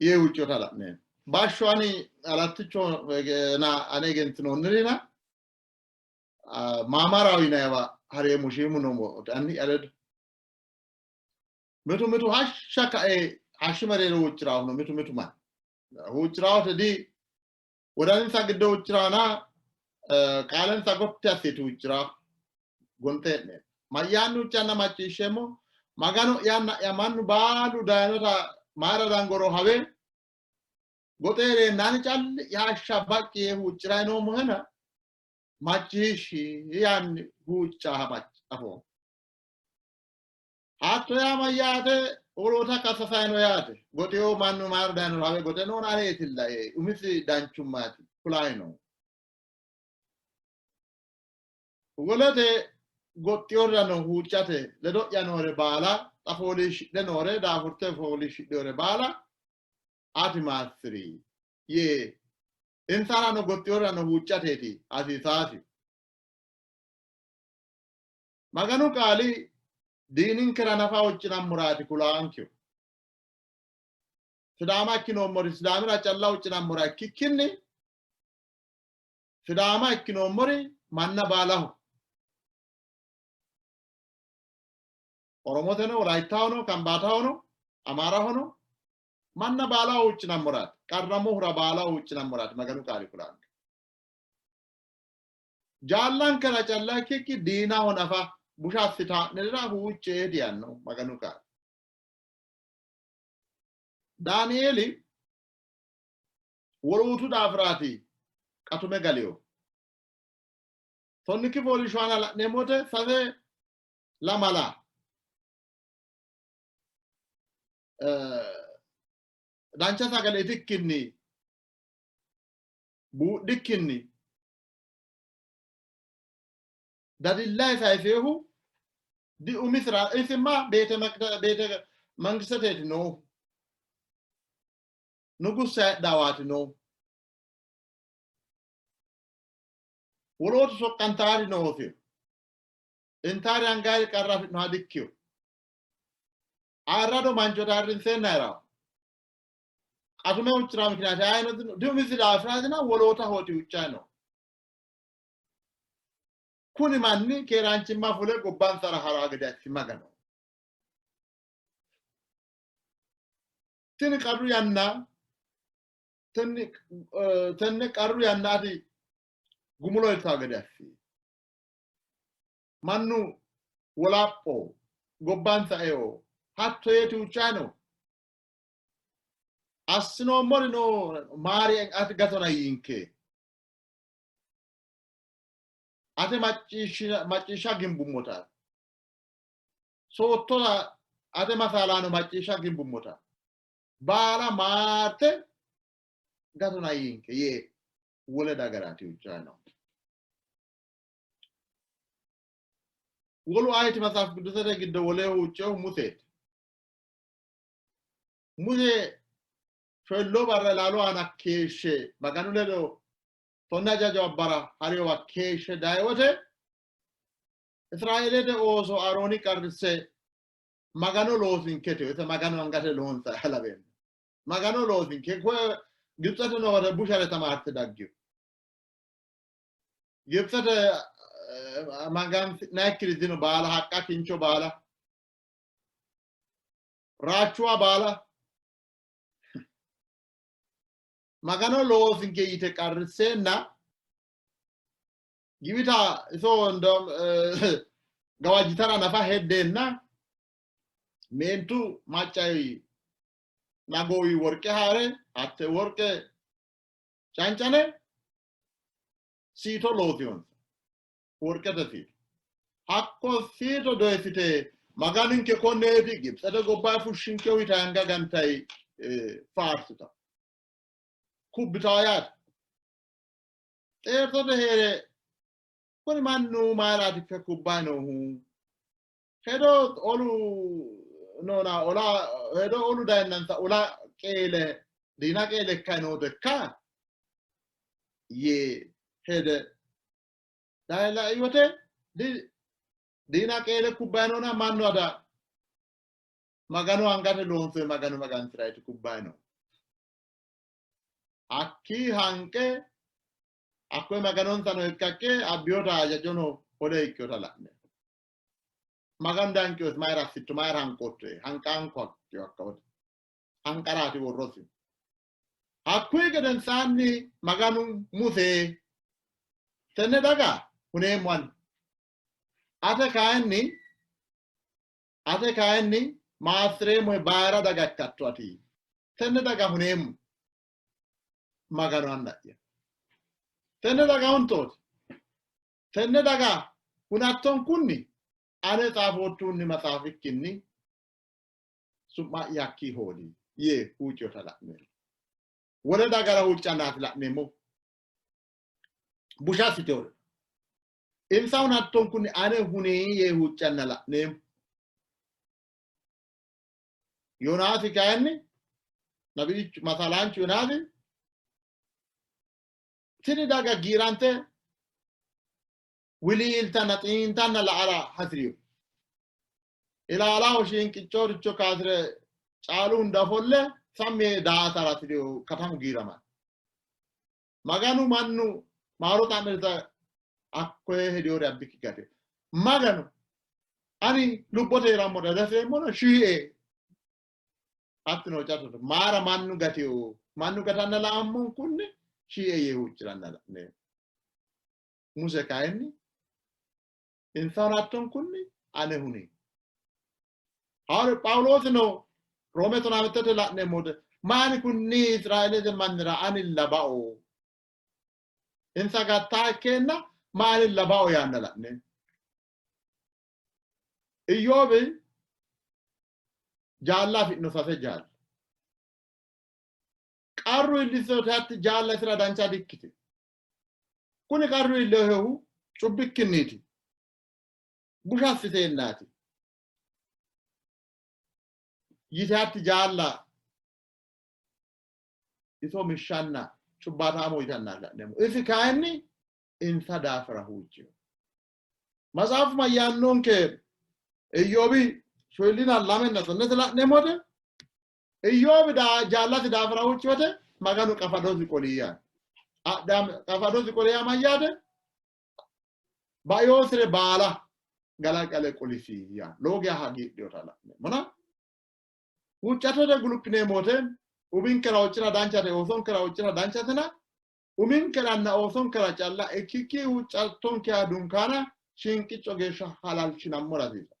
Yee huuccota la'neemmo. Bashsho ani alatticho na ane egentinoonnirina maamaraho yinanniwa hareemmo shiimu noommo anni'ya ledo. Mitu mitu hashsha kae hashshi mereero huucci'raahu no mitu mitu manni. Huucci'raahu di wodaninsa giddo huucci'raana qaalensa gotti assite huucci'raahu gonxe hee'neemmo. Mayyaanni huuccanna macciishsheemmo Magano'yanna'ya mannu baalu dayinota mayira dangoro hawe goxe hee'reennanni calli'ya hashsha baqqi yee huucci'ranni noommohena macciishshi yaanni huucca afoommo. Hatto yaa mayyaate woloota kassasayino yaate. Goxewo mannu mayira dayinoro hawe goxe noona aneetilla yee umisi danchummaati kulayi no. Wolete goxxiyorrano huuccate ledo'ya noore baala xa fooliishshidhe noore daafurte fooliishshidhinore baala ati maassi'ri yee insarano goxxiyorrano huuccateeti hasiisaasi. Maganu qaali diininkera nafa huuccinammoraati kulaankehu. Sidaama ikkinoommori Sidaamira calla huuccinammora ikkikkinni Sidaama ikkinoommori manna baalaho. Oromoteno, Wolayittahono, Kambaatahono, Amaarahono manna baalaho huuccinammoraati. Qarramohura baalaho huuccinammoraati Maganu qaali kulanke. Jaallankera calla ikkikki diinaho nafa busha assitaa'nerira huucceeti yaanno Maganu qaali. Daanieeli wolootu daafiraati qatume galiyo. Tonnikki fooliishsho aana la'neemmo wote sase lamala dancha sagale itikkinni buudhikkinni dadillayi sayiseehu di umisira isimma beete beete mangisteteeti noohu nugussa heedhawaati noohu wolootu soqqantaari noosiho intaari angaari qarra afi'noha dikkiyo ayirrado mancho darrinseenna hee'rawo qatume huccira mikinaati ayino diumisi daafiraatina woloota hooti huccayi no kuni manni keeraanchimma fule gobbansara ha'raa gede assi Magano. Tini qarru yanna tenne qarru yannaati gumulo eltaa gede assi. Mannu wolapho gobbansa eo hatto yee huuccayi no. Assinoommori no maari ati gatona yiinke. Ate macciishsha gimbummota soottora ate masaalaano macciishsha gimbummota baala maarte gatona yiinke yee wole dagaraati huuccanni no. Wolu ayeti Maxaafu Qidduusete giddo wole huuccehu Museeti. Muse shoyilloo barra ilaalu aana keeshshe Maganu ledo tonne hajajo abbara hariwa keeshshe dayi wote Israeelete ooso Aarooni qarrisse Magano loosinkete ise Magano angate loonsa laweemmo. Magano loosinke koye Gibitsete noore bushare tamaarte daggino. Gibitsete magansi'nayikkiri dino baala haqqa kincho baala raachuwa baala Magano loosinke yite qarrisseenna giwita iso gawajjitara nafa heddeenna meentu maccayi nagoowi worqe haare hatte worqe cancane siito loosiyonsa worqete siito hakko siito doyissite Maganinke konneeti Gibitsete gobba fushshinkehu yite anga gantayi faarsita kubbitaa yaate. Xeertote hee're kuni mannu mayiraatikka kubbayi noohu? Hedo olu noona ola hedo olu dayinnansa ola qeele diina qeele ikkayi nootekka yee hede daye lai wote diina qeele kubbayi noona mannu ada Maganu angate loonsoyi Maganu magansi'rayti kubbayi no. Hakkii hanqe hakkoye Maganonsano hiqqaqqe abbiyota hajajono hole ikkiyota la'ne. Maganu danqiyosi mayira assitto mayira hanqootto yee hanqaanko hakkiyo hakka wote hanqaraati worrosi. Hakkuyi gedensaanni Maganu Muse tenne daga huneemmo ani. Ate kayinni ate kayinni maassi'reemmohe bayira daga ikkatto ati. Tenne daga huneemmo. Maganu anna'ya. Tenne daga huntooti. Tenne daga hunattonkunni ane xaafoottuhunni maxaafikkinni Su'ma'ya hakkii hooli yee huuccinota la'neemmo. Wole dagara huuccannaati la'neemmo. Busha assiteyoore. Insa hunattonkunni ane huni yee huuccanna la'neemmo. Yoonaasi kayinni nabiyyichu masalaanchu Yoonaasi tini daga giirante wiliiltanna xiintanna la'ara hasi'rino. Ilaalaho shiinqichoricho kaasire caalu hunda ofolle sammi yee daa''atara hasi'rino katamu giiramanno. Maganu mannu maaro xa'mirita hakkoye hedinore abbikki gatino. Maganu ani lubbote hee'rammora dihasi'reemmona shiie. Hattino huuccattote maara mannu gatino mannu gatanna la''ammonkunni shiie yee huucci'ranna la'neemmo. Muse kayinni insa hunattonkunni ane huni. Hawaariya Phaawuloosino Roome tonaa mittete la'neemmo wote maani kunni Israeelete mannira anilla bao insa gattaa ikkeenna maanilla bao yaanna la'neemmo. Iyyoobi jaalla afi'no sase jaalla. Qarru iillisinote hatti jaalla isira dancha dikkitino. Kuni qarru iillinohehu cubbikkinniiti. Busha assiteennaati. Yite hatti jaalla iso mishshanna cubbaataamo yitanna la'neemmo. Isi kayinni insa daafira huuccino. Matsaafu mayyaannonke? Iyyoobi shoyillina lamenna tonnete la'neemmo wote Iyyoobi jaallasi daafira huucci wote Maganu qafadosi qoli yaanno. Qafadosi qoli yaa mayyaate? Baeosire baala galagale qolisi yaanno. Lowo geya hagiidhinota la'neemmona. Huuccattote guluphineemmo wote uminkera huuccira danchate, oosonkera huuccira danchatena uminkeranna oosonkera calla ikkikki huuccattonkeha dunkaana shinqicco geeshsha halalshinammora hasiisanno.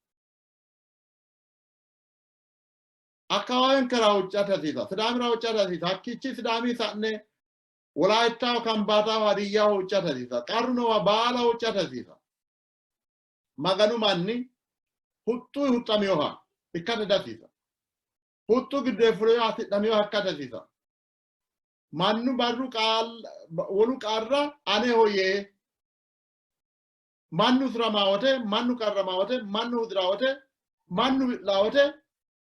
Akkawaawenkera huuccate hasiisanno, Sidaamira huuccate hasiisanno, hakkiichi Sidaami sa'ne Wolayittaho, Kambaataho, Hadiyyaho huuccate hasiisanno, qarru noowa baala huuccate hasiisanno. Maganu manni huxxuyi huxxaminoha ikkate dihasiisanno. Huxxu giddoyi fulinoha tidhaminoha ikkate hasiisanno. Mannu barru wolu qarra aneho yee mannu usuramaa wote, mannu qarramaa wote, mannu hudiraa wote, mannu wi'laa wote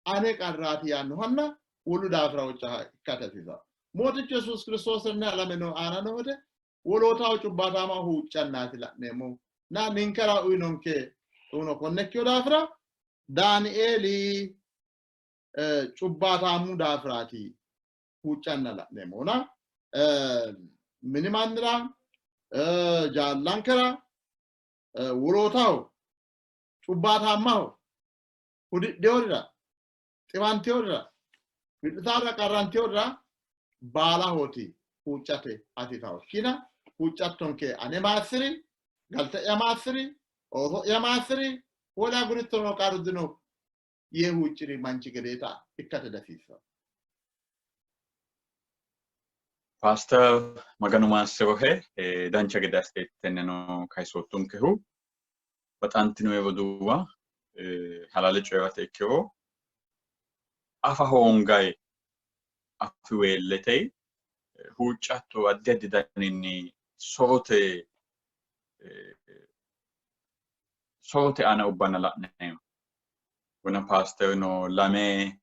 ane qarraati yaannohanna wolu daafira huuccaha ikkate hasiisanno. Mootichu Yesuus Kiristoosinna alame noo aana noo wote wolootaho cubbaataama huuccannaati la'neemmohu. Na ninkera uyinonke uno konne ikkino daafira Daanieeli cubbaataammu daafiraati huuccanna la'neemmohuna mini mannira, jaallankera, wolootaho, cubbaataammaho, hudidhiyorira, xiwantiyorira, wi'litaarra, qarrantiyorira baalahooti huuccate hasiisaho. Ikkina huuccattonke ane maassiri, galte'ya maassiri, ooso'ya maassiri, wole agurittono qarru dino yee huucciri manchi gedeeta ikkate dasiissanno. Paaster Maganu maassirohe dancha gede assite tenneno kayisoottonkehu baxantinoe roduuwa halaale coyi'rate ikkiro afa hoongayi afiweellete huuccatto addi addi daninni sorote sorote aana ubbanna la'neemmo. Wona paasterino lame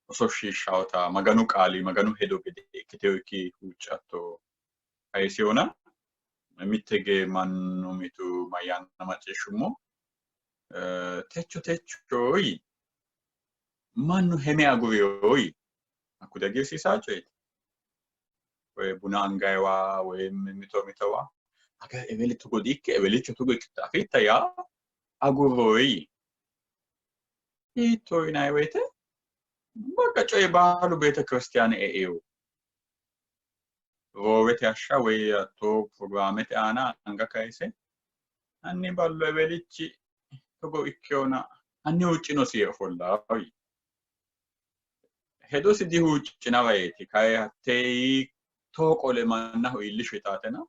ososhshiishshawota Maganu qaali Maganu hedo gede ikkiteyoki huuccatto kayisiyona mitte ge mannu mitu mayyaanna macciishshummo techo techoyi mannu heme aguriyoyi hakku dihagiirsiisaa coyeeti. Woy buna angayiwa woy mito mitowa aga eweli togo diikke ewelicho togo ikkite afitta yaa agurroyi. Hiitto yinanni woyite bakka coyi baalu beetekiristiyaane e'eyo. Roowete hashsha woy hattoo pirogiraamete aana anga kayise hanni ballo ewelichi togo ikkeyona hanni huuccinosi yee ofollawo yii. Hedosi dihuuccinawa yeeti kayi hattee too qole mannaho iillisho yitaatena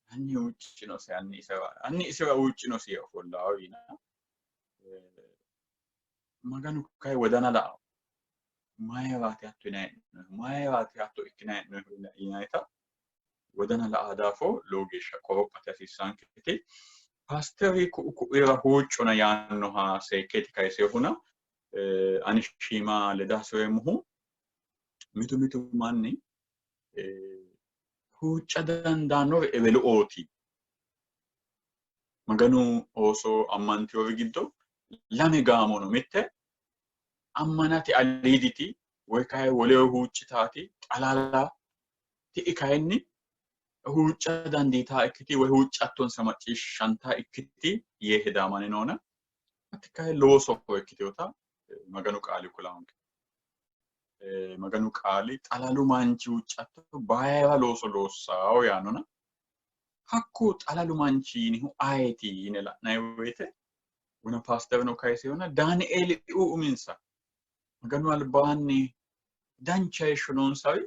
hanni huuccinosi hanni isera huuccinosi yee ofollawo yiina. Maganu kayi wodana la"awo. Mayiraati hatto yinayi hee'noonnihu? Mayiraati hatto ikkinayi hee'noonnihu yinayita wodana la"a daafo lowo geeshsha qorophate hasiissaanketi. Paasteri ku'u ku'ira huuccona yaannoha seekkeeti kayisehuna ani shiima leda hasireemmohu mitu mitu manni huucca dandaannori eweluooti. Maganu ooso ammantinori giddo lame gaamo no. Mitte ammanate aliiditi woy kayi woleho huuccitaati xalala, ti'i kayinni huucca dandiitaa ikkiti woy huuccattonsa macciishshantaa ikkiti yee hedaamani noona, hatti kayi lowo so'ro ikkitinota Maganu qaali kulanke. Maganu qaali xalalu manchi huuccatto bayira looso loossawo yaannona, hakku xalalu manchi yinihu ayeeti yine la'nanni woyite wona paasterino kayisehuna Daanieeli uminsa Maganu albaanni dancha heeshsho noonsari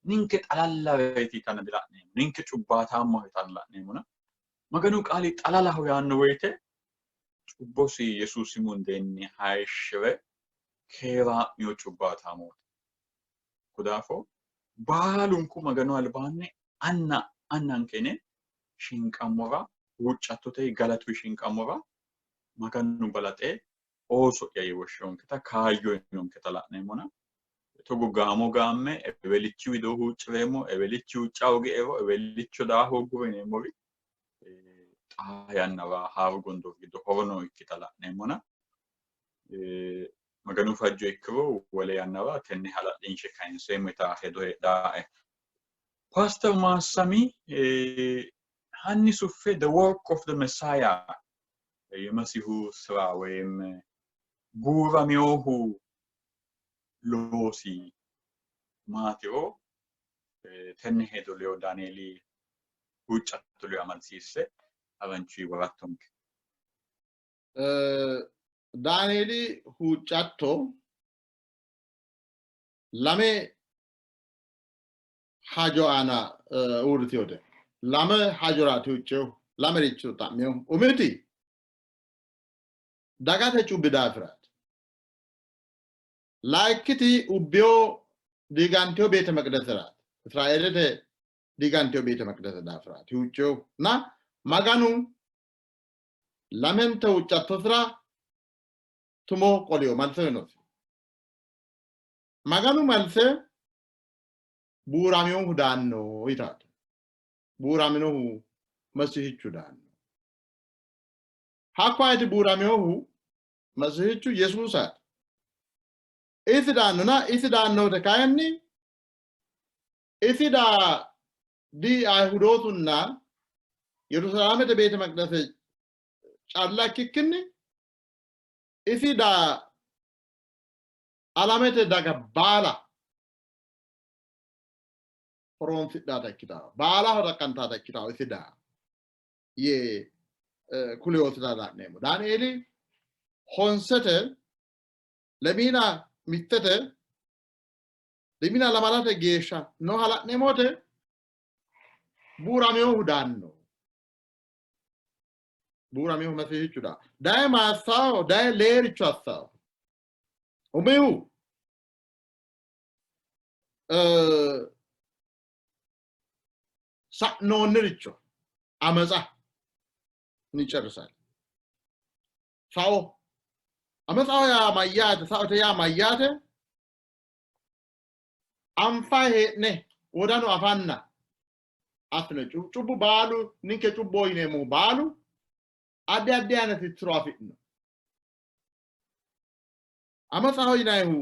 ninke xalallareeti yitanna dila'neemmo, ninke cubbaataammaho yitanna la'neemmona Maganu qaali xalalaho yaanno woyite cubbosi Yesuusi mundeenni hayishshi're keeraa'mino cubbaataamooti. Hakko daafo baalunku Maganu albaanni anna annanke yine shinqammora huuccattote galatu shinqammora Maganu balaxe ooso'ya yee woshshinonketa kaayyo uyinonketa la'neemmona togo gaamo gaamme ewelichi widoo huuccireemmo, ewelichi huucca hoogiero, ewelicho daa hoogguro yineemmori xaa yannara haaru gondoori giddo horo nookkita la'neemmona Maganu fajjo ikkiro wole yannara tenne hala'linshe kayinseemmo yitaa hedo heedhaae. Pastor Maassami hanni suffe The Work of the Messiah የመሲሁ ስራ ወይም buuraminohu loosi maatiro tenne hedo ledo Daanieeli huuccatto ledo amadisiisse haranchu worattonke. Daanieeli huuccatto lame hajo aana uurritinote. Lame hajoraati huuccinohu, lamericho xa'minohu. Umiti dagate cubbi daafiraati. Layikkiti ubbiyo diigantiyo beete meqideseraati. Israeelete diigantiyo beete meqidese daafiraati huuccinohu. Na Maganu lamente huuccattosira tumo qoliyo malse uyinosi. Maganu malse buuraminohu daanno yitaate. Buuraminohu Masihichu daanno. Hakku ayeti buuraminohu Masihichu Yesuusaati. Isi daannona isi daannote kayinni isi daa di Ayihudootunna Yerusaalamete beete maqidase calla ikkikkinni isi daa alamete daga baala horoonsidhata ikkitawo, baalaho xaqqantata ikkitawo isi daa yee kuleyoosita la'neemmo. Daanieeli honsete lemiina mittete lemiina lamalate geeshsha nooha la'neemmo wote buuraminohu daanno. Buuraminohu Mesihichu daa. Daye maassawo, daye leericho assawo. Umihu sa'noonniricho amatsa ይጨርሳል። Sao amatsaho yaa mayyaate? Saote yaa mayyaate? Anfa hee'ne wodanu afanna affino cubbu baalu ninke cubboho yineemmohu baalu addi addi ayinati tiro afi'no. Amatsaho yinannihu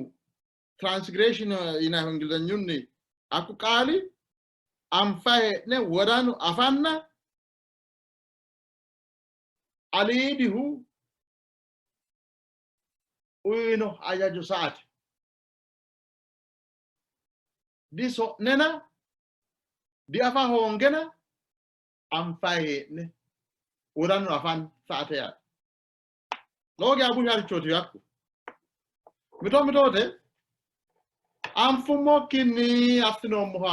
transgression yinannihu Ingilizanyunni hakku qaali anfa hee'ne wodanu afanna aliidihu uyino hajajo sa''ate. Diso'nena diafa hoongena anfayi hee'ne wodanu afan sa''ate yaate. Lowo geya busharichooti yakku. Mito mitoote anfummokkinni assinoommoha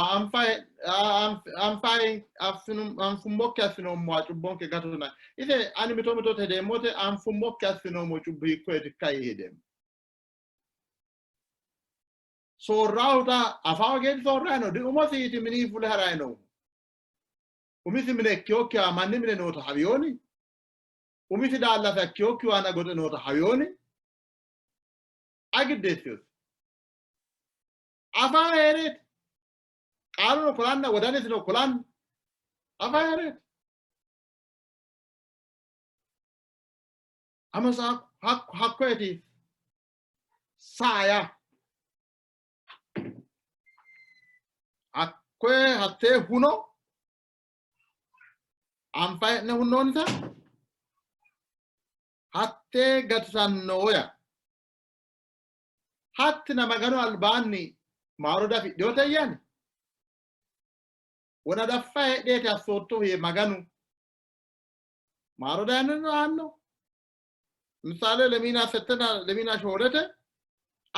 anfummokki assinoommoha cubbonke gatona. Ise ani mito mitoote hedeemmote anfummokki assinoommo cubbi hiikkoyeetikka yee hedeemmo. Soorraahuta afaawa geeti soorrayi no. Di umosiiti minii fule harayi noohu. Umisi mine ikkiyokkiha manni mine noota hawiyooni. Umisi daallasa ikkiyokkihu aana goxe noota hawiyooni. Ayi giddeessinosi? Afaa hee'reeti. Qaaluno kulanna wodanisino kulanna afaa hee'reeti. Amasa hakkoeti saaya hakkoe hattee huno anfa hee'ne hunnoonnita hattee gatisannoya. Hattina Maganu albaanni maaro dafidhinote yaani? Wona daffa heedheeti assoottohu yee Maganu maaro dayanno aanno. Misaale lemiina settena lemiina shoolete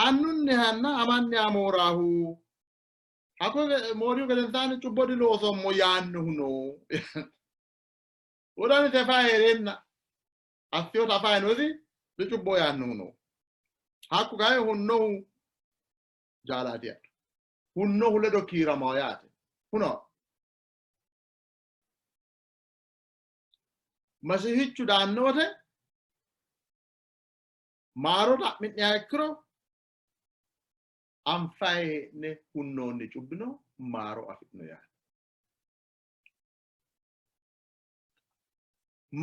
annunnihanna amanniha mooraahu hakko moorihu gedensaanni cubbo diloosoommo yaannohu no. Wodanisi afa hee'reenna assiyota afa heenosi dicubbo yaannohu no. Hakku kayi hunnohu jaalaati yaate. Hunnohu ledo kiiramaho yaate. Huno Masihichu daanno wote maaro xa'mi'niha ikkiro anfayi hee'ne hunnoonni cubbino maaro afi'no yaate.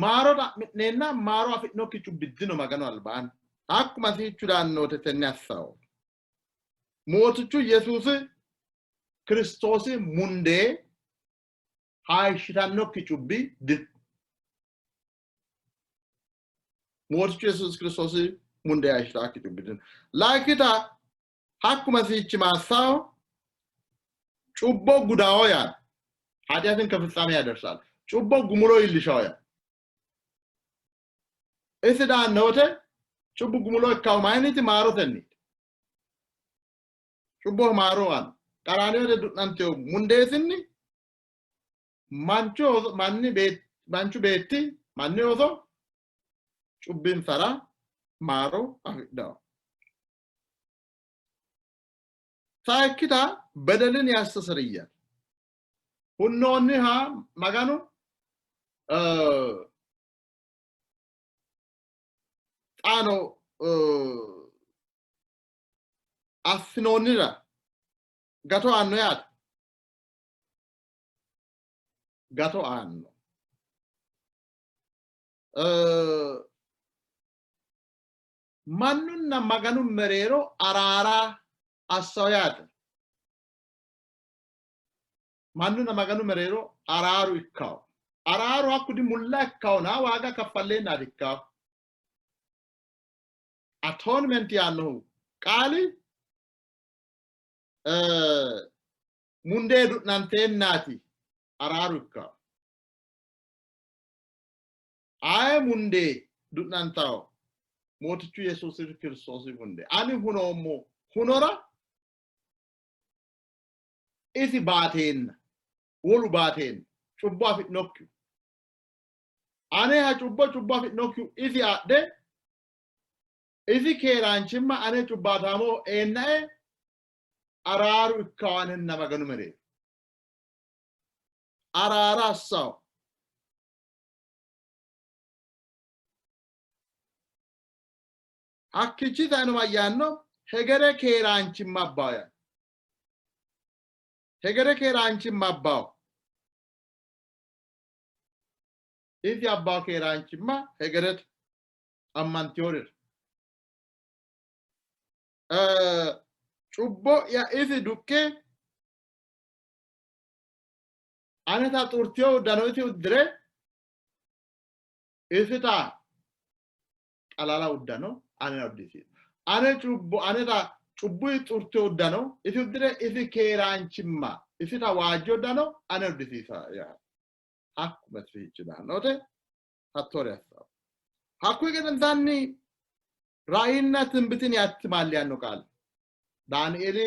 Maaro xa'mi'neenna maaro afi'nokki cubbi dino Maganu albaanni. Hakku Masihichu daanno wote tenne assawo. Mootichu Yesuusi Kiristoosi mundee hayishshitannokki cubbi dino. Mootichu Yesuusi Kiristoosi mundee hayishshitakki cubbi dino. Layikkita hakku Masihichi maassaho cubbo gudawo yaano ኃጢአትን ከፍጻሜ ያደርሳል። ጩቦ ጉሙሎ ይልሻው ያ isi daanno wote cubbu gumulo ikkahu mayinniiti? Maarotenniiti. Cubboho maaro aanno. Qaraaniyote du'nanteyo mundeesinni manchu ooso manni manchu beetti manni ooso cubbinsara maaro afidhanno. Sayikkita bedelin yastaseriyal. Hunnoonniha Maganu xaano assinoonnira gato aanno yaate. Gato aanno. Mannunna Maganu mereero araara assawo yaate. Mannunna Maganu mereero araaru ikkawo. Araaru hakku di mulla ikkawona waaga kaffalleennaati ikkawo. Atonement yaannohu qaali mundee du'nanteennaati araaru ikkawo. Aye mundee du'nantawo? Mootichu Yesuusi Kiristoosi mundee. Ani hunoommo hunora isi baateenna wolu baateenna cubbo afi'nokkihu aneha cubbo cubbo afi'nokkihu isi adhe isi keeraanchimma ane cubbaataamo eennae araaru ikkawo anenna Maganu mereero araara assawo. Hakkiichi saeno mayyaanno? Hegere keeraanchimma abbawo yaanno. Hegere keeraanchimma abbawo. Isi abbawo keeraanchimma hegerete ammantiyorira. Cubbo'ya isi duqqe aneta xurtiyo uddano isi uddire isita xalala uddano anera uddisiisi. Ane cubbo aneta cubbuyi xurtiyo uddano isi uddire isi keeraanchimma isita waajjo uddano ane uddisiisa yaa. Hakku Mesihichi daannote hattoore assawo. Hakkuyi gedensaanni raayinna tinbitin yattimaal yaanno qaali Daanieeli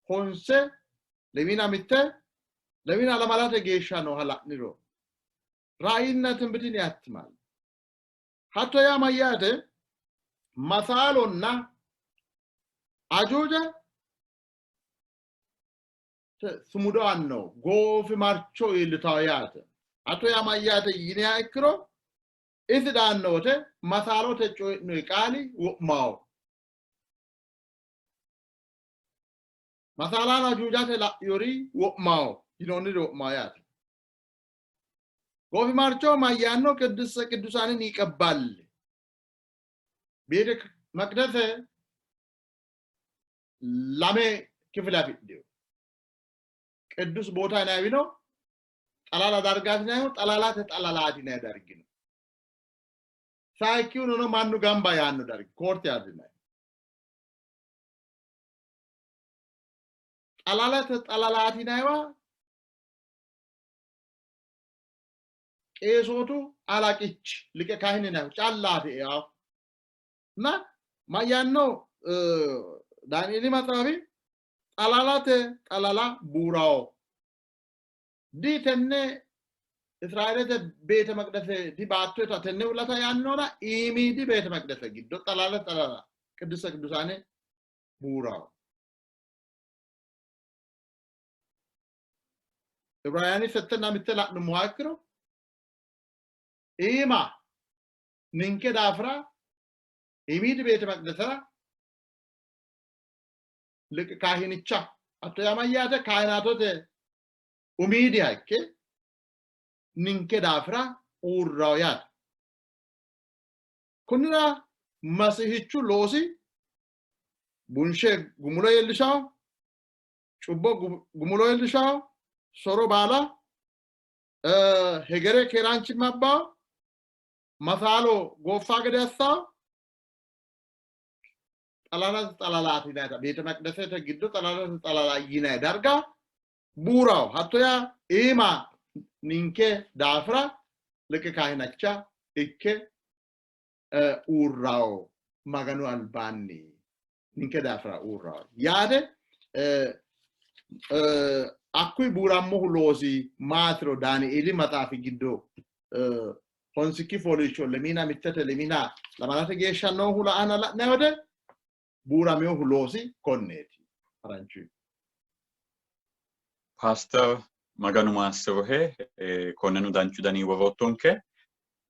honse lemiina mitte lemiina lamalate geeshsha nooha la'niro raayinna tinbitin yattimaal. Hatto yaa mayyaate? Masaalonna ajuuja Sumudo anno goofimarcho iillitawo yaate. Hatto yaa mayyaate yiniha ikkiro isi daanno wote masaalote coyi'noyi qaali wo'mawo. Masaalaano ajuujate la'inori wo'mawo yinoonniri wo'mawo yaate. Goofimarcho mayyaanno? ቅድስተ ቅዱሳንን ይቀባል። ቤተ መቅደስ lame kifile afidhino. ቅዱስ ቦታ yinanniwi no, xalala dargaati yinannihu, xalalate xalalaati yinanni dargi no. Sayikkihuno no mannu gamba yaanno dargi courtyard yinanni. Xalalate xalalaati yinanniwa qeesootu alaqichi liqe kahine yinannihu callaati eaho. Na mayyaanno Daanieeli maxaafi xalalate xalala buuraho. Di tenne Israeelete beete maqdese di baattoeta tenne ulata yaannona iimiidi beete maqdese giddo xalala xalala ቅድስተ ቅዱሳን buuraho. Ibrayaani settenna mitte la'nummoha ikkiro iima ninke daafira iimiidi beete maqdesera liqi kaahinicha hatto yaa mayyaate kaahinaatote umiidiha ikke ninke daafira uurrawo yaate. Kunnira Masihichu loosi bunshe gumulo iillishawo, cubbo gumulo iillishawo, soro baala hegere keeraanchimma abbawo, masaalo gooffa gede assawo, xalalate xalalaati yinayita beete maqdesete giddo xalalate xalala yinay darga buurawo. Hatto yaa iima ninke daafira liqe kaahinacha ikke uurrawo Maganu albaanni ninke daafira uurrawo yaate. Hakkuyi buurammohu loosi maatiro Daanieeli maxaafi giddo honsikki fooliishsho lemiina mittete lemiina lamalate geeshsha noohu la'ana la'nanni wote buuraminohu loosi konneeti. Haranchu. Paaster Maganu maassirohe, konneno danchu dani woroottonke.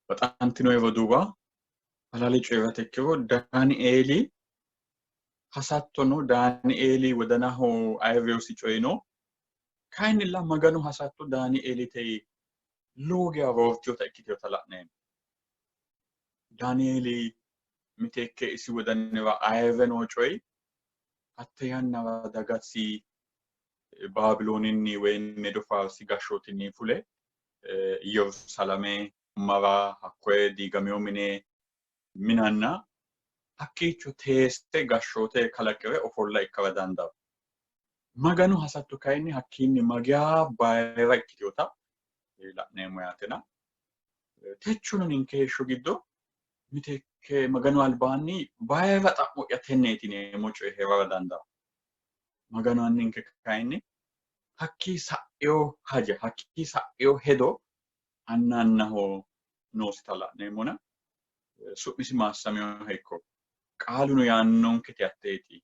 Baxantinoe roduuwa, halaale coyi'rate ikkiro Daanieeli hasattono Daanieeli wodanaho ayirrinosi coyi no. Kayinnilla Maganu hasatto Daanieelite lowo geya roortinota ikkitinota la'neemmo. Daanieeli miteekke isi wodanira ayirre noo coyi hatte yannara dagasi Baabilooninni woyi Medo Faarsi gashshootinni fule Yerusaalame mara hakkoye diigamino mine minanna hakkiicho teesse gashshoote kalaqi're ofolla ikkara dandaanno. Maganu hasatto kayinni hakkiinni mageya bayira ikkitinota la'neemmo yaatena techono ninke heeshsho giddo miteekke Maganu albaanni bayira xa'mo'ya tenneeti yineemmo coyi hee'rara dandaanno. Maganu Anninke kayinni hakkii sa'ino haja, hakkii sa'ino hedo anna annaho noosita la'neemmona su'misi maassaminoha ikko. Qaaluno yaannonketi hatteeti.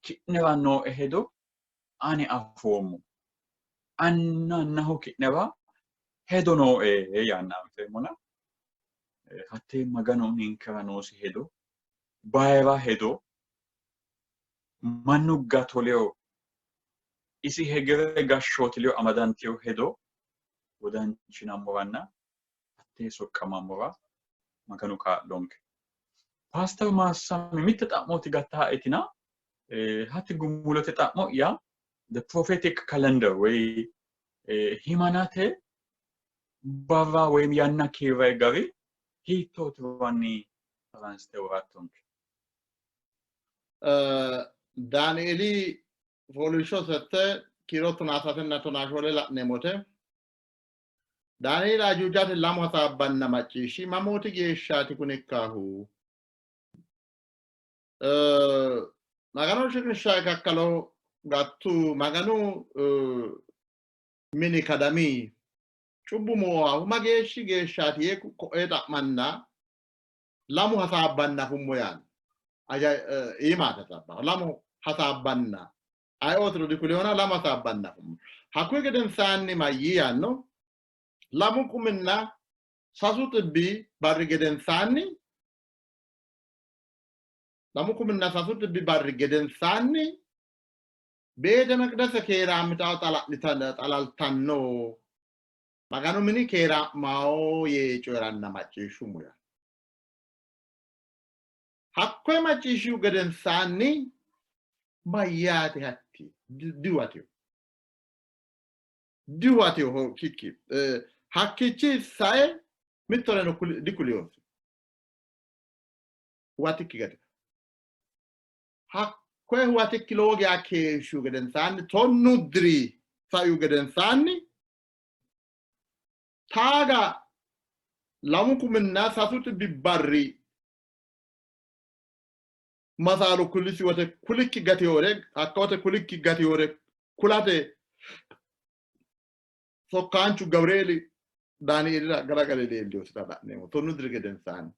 Ki'nera nooe hedo ani afoommo. Anna annaho ki'nera hedo nooe yaanna anfeemmona hattee Maganu ninkera noosi hedo bayira hedo mannu gato ledo isi hegere gashshooti ledo amadantino hedo wodanchinammoranna hattee soqqamammora Maganu kaa'lonke. Paaster Maassami mitte xa'mooti gattaaetina hatti gumulote xa'mo'ya the prophetic calendar woyi himanate barra woyim yanna kiirrayi gari hiittootirowanni haransite worattonke. Daanieeli fooliishsho sette kiiro tonaasasenna tonaashoole la'neemmote Daanieeli ajuujate lamu hasaabbanna macciishshi mamooti geeshshaati kuni ikkaahu? Maganu shiqishsha kakkalo gattu Maganu mini kadami cubbu mooahu mageeshshi geeshshaati yee ko'ee xa'manna lamu hasaabbanna afummo yaanno. Iimaati hasaabbanno. Lamu hasaabbanna. Ayeootiro dikulihona lamu hasaabbanna afummo. Hakkuyi gedensaanni mayyii yaanno? 3,600 barri gedensaanni 3,600 barri gedensaanni beete meqdese keeraa'mitawo xalaltanno Maganu mini keeraa'mawo yee coyi'ranna macciishshummo yaanno. Hakkoye macciishshihu gedensaanni mayyaate hatti dihuwatino. Dihuwatino kikki hakkiichi sae mittoreno dikulinosi. Huwatikki gate. Hakkoye huwatikki lowo geya keeshshihu gedensaanni 10 diri saihu gedensaanni taaga 3,600 barri masaalo kulisi wote kulikki gatiyore hakka wote kulikki gatiyore kulate sokkaanchu Gabirieeli Daanieelira galagale leellinosita la'neemmo 10 diri gedensaanni.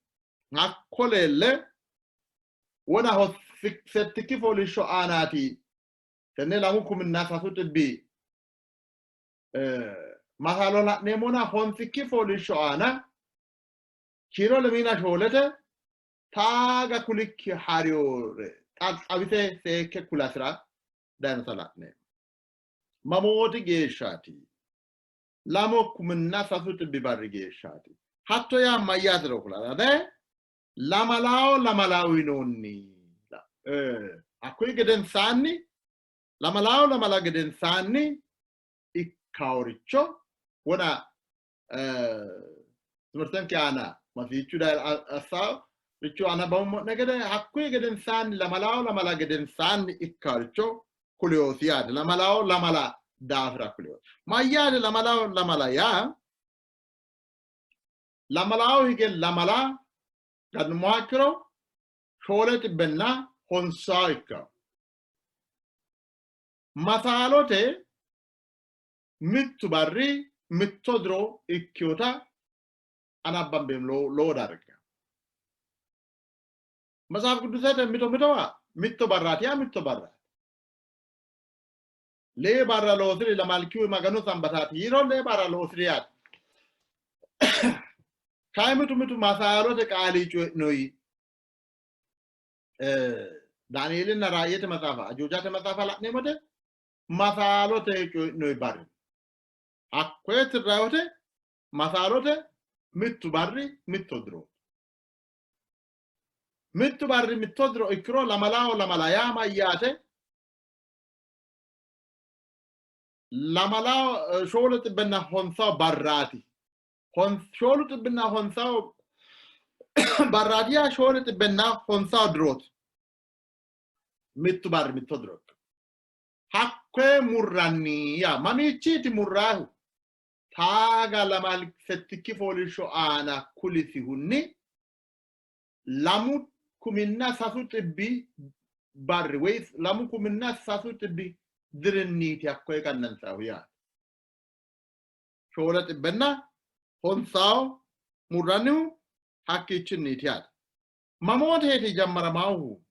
Hakko leelle wonaho settikki fooliishsho aanaati tenne 3,600 masaalo la'neemmona honsikki fooliishsho aana kiiro 24te taaga kulikki hariyore xawise seekke kulasira dayinota la'neemmo. Mamooti geeshshaati? 3,600 barri geeshshaati. Hatto yaa mayyaatero kulara daye lamalaawo lamalaawo yinoonni. Hakkuyi gedensaanni lamalaawo lamala gedensaanni ikkaworicho wona timirtenke aana masiichu daye assawo richo anabammo'ne gede hakkuyi gedensaanni lamalaawo lamala gedensaanni ikkaworicho kuliyoosi yaate. Lamalaawo lamala daafira kuliyoosi. Mayyaate lamalaawo lamala yaa? Lamalaawo hige lamala gannummoha ikkiro 750 ikkawo. Masaalote mittu barri mitto diro ikkiyota anabbambeemmo lowo darga. Matsaaf Qidusete mito mitowa mitto barraati yaa mitto barraati. Lee barra loosiri lamalkiwi Maganu sambataati yiiro lee barra loosiri yaate. Kayi mitu mitu masaalote qaali coyi'noyi Daanieelinna Raayyete maxaafa Ajuujate maxaafa la'neemmote masaalote coyi'noyi barri. Hakkoye tirrayote masaalote mittu barri mitto diro. Mittu barri mitto diro ikkiro lamalaaho lamala yaa mayyaate? Lamalaaho 750 barraati. 750 barraati yaa 750 dirooti. Mittu barri mitto diro ikkiro. Hakkoye murranni yaa mamiichiiti murraahu? Taaga lamal settikki fooliishsho aana kulisihunni 3,600 barri woy 3,600 dirinniiti hakkoye qannansahu yaate. 750 murrannihu hakkiichinniiti yaate. Mamooteeti jammaramaahu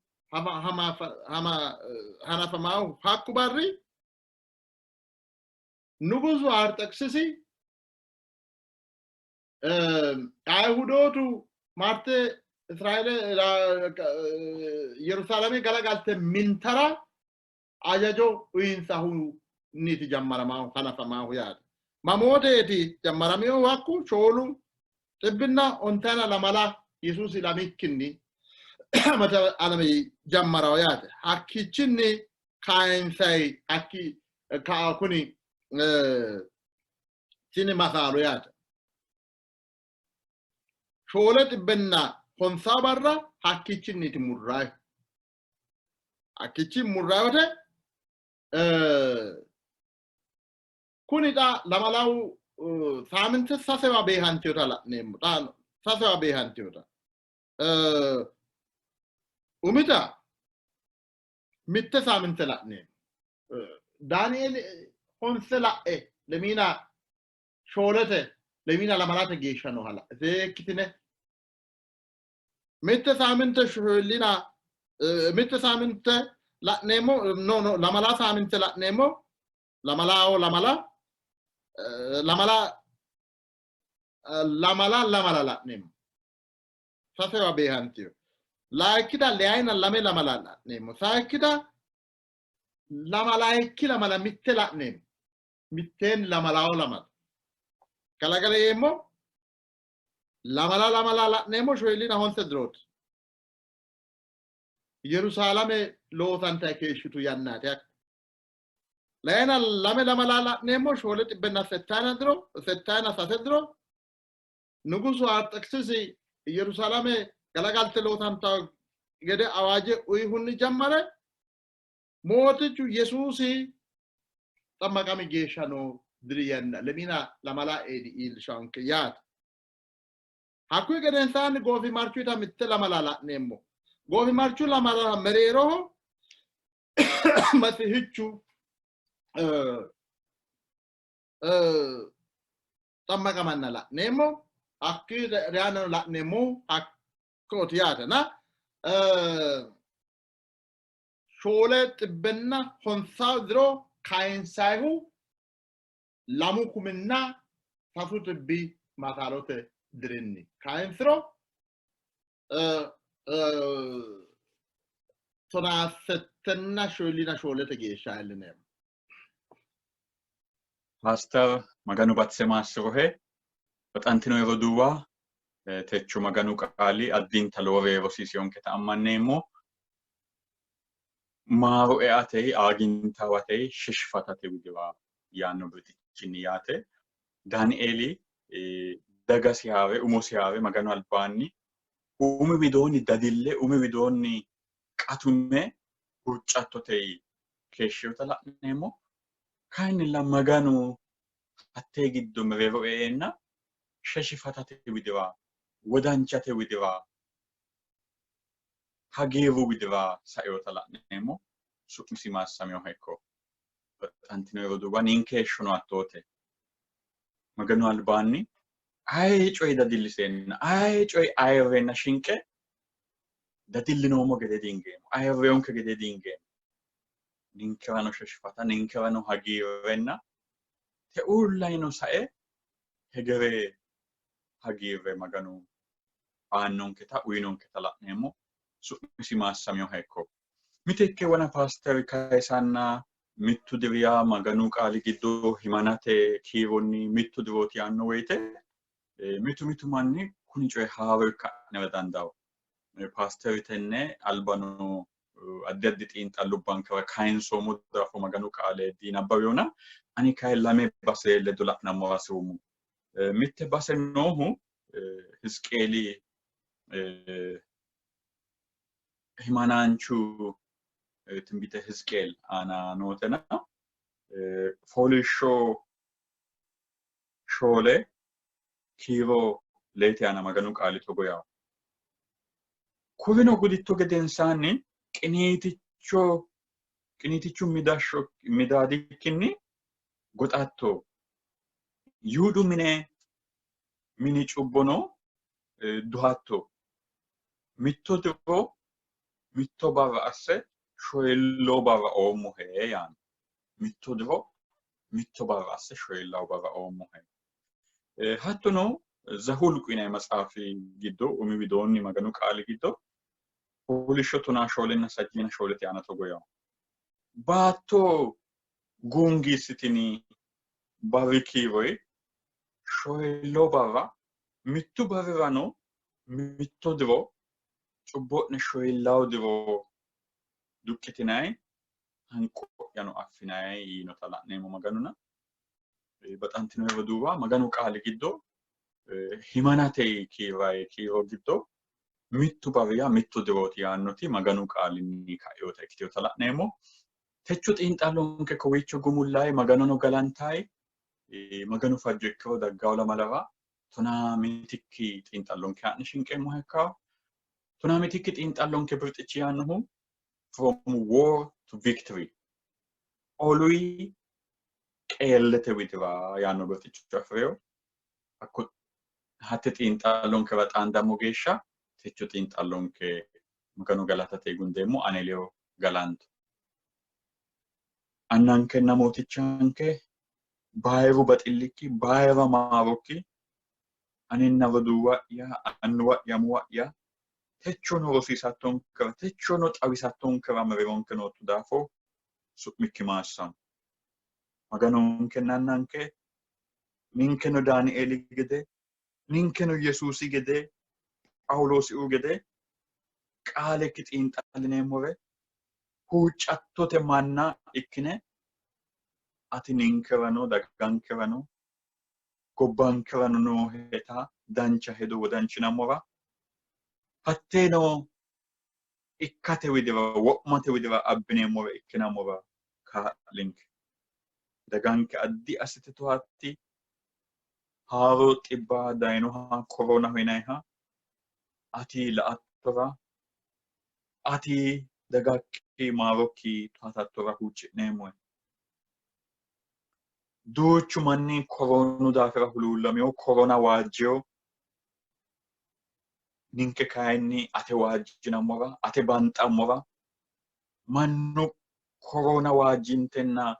hanafamaahu hakku barri Nugusu Arxekisisi Ayihudootu marte Israeele Yerusaalame galagalte mintara ajajo uyinsahunniti jammaramaahu hanafamaahu yaate. Mamooteeti jammaraminohu hakku 752 Yesuusi ilamikkinni amata alame jammaraho yaate. Hakkiichinni kayinsayi hakki ka'a kuni tini masaalo yaate. 750 barra hakkiichinniiti murrayi. Hakkiichi murrayi wote kuni xa lamalawu saaminte sasewa beehantinota la'neemmo. Xa sasewa beehantinota. Umita mitte saaminte la'neemmo. Daanieeli honse la'e lemiina shoolete lemiina lamalate geeshsha nooha la'e seekkitine mitte saaminte shoolina mitte saaminte la'neemmo, no no lamala saaminte la'neemmo, lamalao lamala lamala lamala lamala la'neemmo, sasewa beehantiyo. Layikkita leyayina lame lamala la'neemmo, sayikkita lamalayikki lamala mitte la'neemmo, mitteenni lamalao lamala. Galagale yeemmo, lamala lamala la'neemmo, shoyillina honse dirooti. Yerusaalame loosanta keeshshitu yannaati hakko. Leyayina lame lamala la'neemmo, shoole xibbenna settayina diro, settayina sase diro Nugusu Arxekisisi Yerusaalame galagalte loosantawo gede awaaje uyihunni jammare Mootichu Yesuusi xammaqami geeshsha noo diri yanna lemina lamala eedi iillishaanke yaate. Hakkuyi gedensaanni goofimarchuta mitte lamala la'neemmo. Goofimarchu lamala mereeroho Masihichu xammaqamanna la'neemmo. Hakkii reyaannano la'neemmo hakkooti yaatena shoole xibbenna honsawo diro kayinsayihu lamu kuminna sasu xibbi masaalote dirinni kayinsiro tonaa settenna shoolina shoolete geeshsha iillineemmo. Paaster Maganu batise maassirohe. Baxantino roduuwa, techo Maganu qaali addinta lowore rosiisionketa ammanneemmo. Maaro eate, aagintaawate, sheshiffatate widira yaanno birxichinni yaate. Daanieeli dagasi haa're, umosi haa're Maganu albaanni umi widoonni dadille, umi widoonni qatume huuccattote keeshshinota la'neemmo. Kayinnilla Maganu hattee giddo mereero eeenna sheshifatate widira, wodanchate widira, hagiirru widira sainota la'neemmo. Su'misi maassaminoha ikko. Baxantino roduuwa, ninke heeshshono hattoote. Maganu albaanni aye coyi dadilliseenna, aye coyi ayirreenna shinqe dadillinoommo gede diingeemmo, ayirreyonke gede diingeemmo. Ninkerano sheshifata, ninkerano hagiirrenna teuullayino sae hegere hagiirre Maganu aannonketa uyinonketa la'neemmo. Su'misi maassaminoha ikko. Mite ikke wona paasteri kayisanna mittu diriya Maganu qaali giddo himanate kiironni mittu dirooti yaanno woyite mitu mitu manni kuni coyi haaro ikka'nera dandawo. Paasteri tenne albano addi addi xiinxallubbankera kayinsoommo daafo Maganu qaale dinabbawiyona ani kayi lame base ledo la'nammora hasi'rummo. Mitte base noohu Hizqeeli himanaanchu tinbite Hizqeel aana nootena fooliishsho shoole kiiro leete aana Maganu qaali togo yawo. Kurino guditto gedensaanni qiniiticho qiniitichu midashsho midaadikkinni goxatto. Yihudu mine mini cubbono duhatto. Mitto diro mitto barra asse shoyilloo barra oommohe yaanno. Mitto diro mitto barra asse shoyillawo barra oommohe. Hattono Zahulqu yinanni maxaafi giddo umi widoonni Maganu qaali giddo fooliishsho tonaa shoolenna sajjiina shoolete aana togo yaanno. Baatto guungiissitini barri kiiroyi shoyilloo barra mittu barrirano mitto diro cubbo'ne shoyillawo diro duqqitinanni hanqo'yano affinanni yiinota la'neemmo Maganuna. Baxantino roduuwa, Maganu qaali giddo himanate kiirrayi kiiro giddo mittu barri yaa mittu dirooti yaannoti Maganu qaalinni kainota ikkitinota la'neemmo. Techo xiinxallonke kowiicho gumullayi Maganono galantayi Maganu fajjo ikkiro daggawo lamalara tonaa mitikki xiinxallonke haa'ne shinqeemmoha ikkawo. Tonaa mitikki xiinxallonke birxichi yaannohu From War to Victory, oluyi qeellete widira yaanno birxicho afi'rino. Hakko hatte xiinxallonkera xaandammo geeshsha techo xiinxallonke Maganu galatate gundeemmo. Ane ledo galanto. Annankenna mootichanke bayiru baxillikki bayira maarokki anenna roduuwa'ya annuwa'ya amuwa'ya techono rosiisattonkera techono xawisattonkera mereeronke nootto daafo su'mikki maassamo. Maganonkenna Annanke ninkeno Daanieeli gede ninkeno Yesuusi gede Phaawuloosiuu gede qaalekki xiinxallineemmore huuccattote manna ikkine ati ninkerano dagankerano gobbankerano nooheta dancha hedo wodanchinammora hatteeno ikkate widira wo'mate widira abbineemmore ikkinammora kaa'linke. Daganke addi assite towaatti haaro xibba dayinoha koroonaho yinayiha ati la''attora ati dagakki maarokki towatattora huucci'neemmohe. Duuchu manni koroonu daafira huluullamino, korona waajjeyo. Ninke kayinni ate waajjinammora, ate banxammora, mannu korona waajjintenna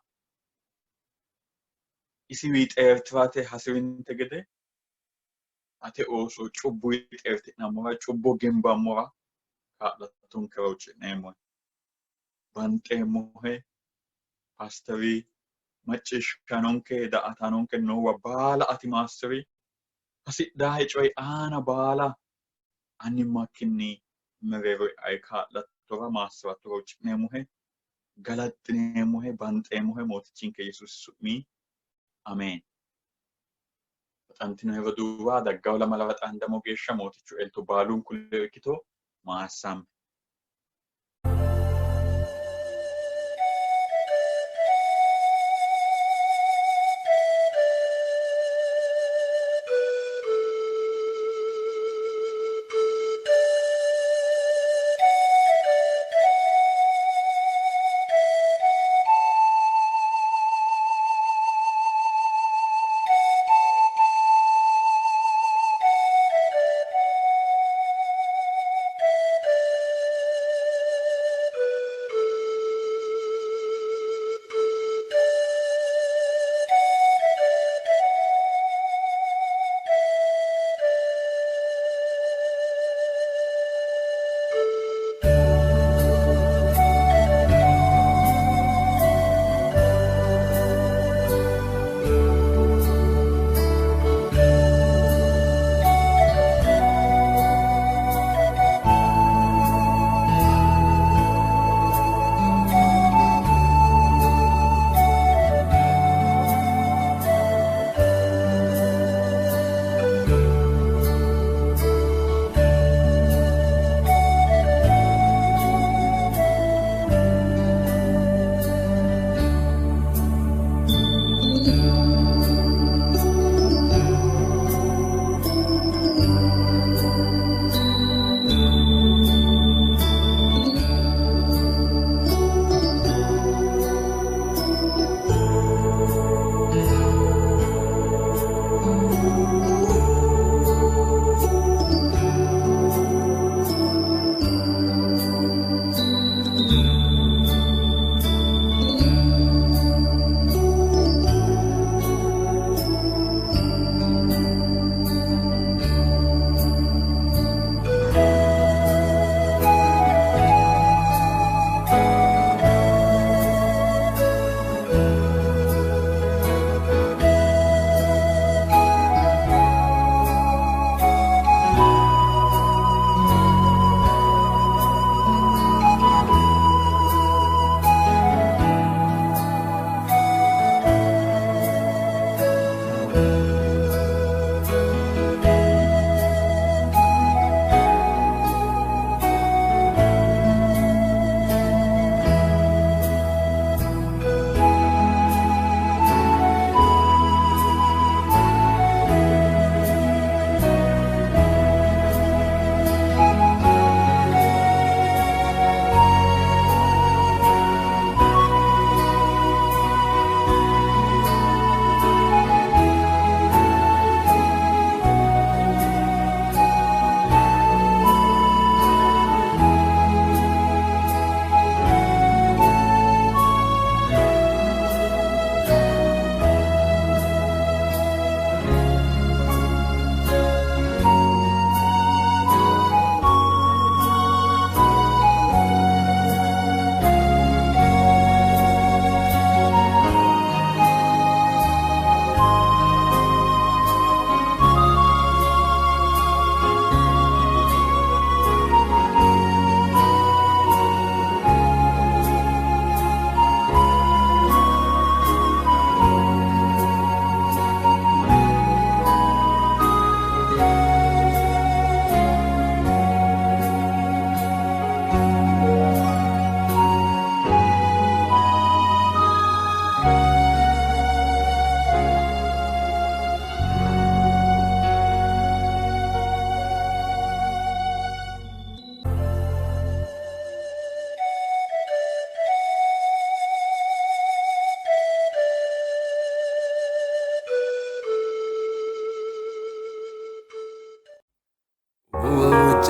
isiwii xeertirate hasi'rinte gede ate ooso cubbuyi xeerti'nammora, cubbo gimbammora kaa'lattonkera huucci'neemmohe. Banxeemmohe paasteri macciishshanonke daa''ataanonke noowa baala ati maassi'ri. Hasidhaahe coyi aana baala annimmakkinni mereero e'e kaa'lattora maassi'rattora huucci'neemmohe. Galaxxineemmohe, banxeemmohe mootichinke Yesuusi su'mi ameen. Baxantinohe roduuwa daggawo lamalara xaandamo geeshsha mootichu elto baalunku ledo ikkito maassamme.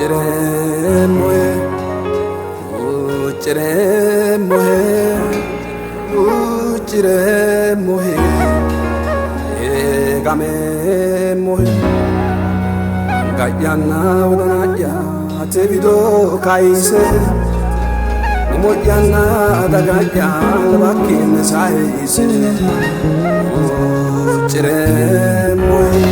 Huuccireemmohe, huuccireemmohe, huuccireemmohe, eegameemmohe. Anga'yanna wodana'ya ate wido kayise, umo'yanna daga'ya albakkiinni sayise, huuccireemmohe.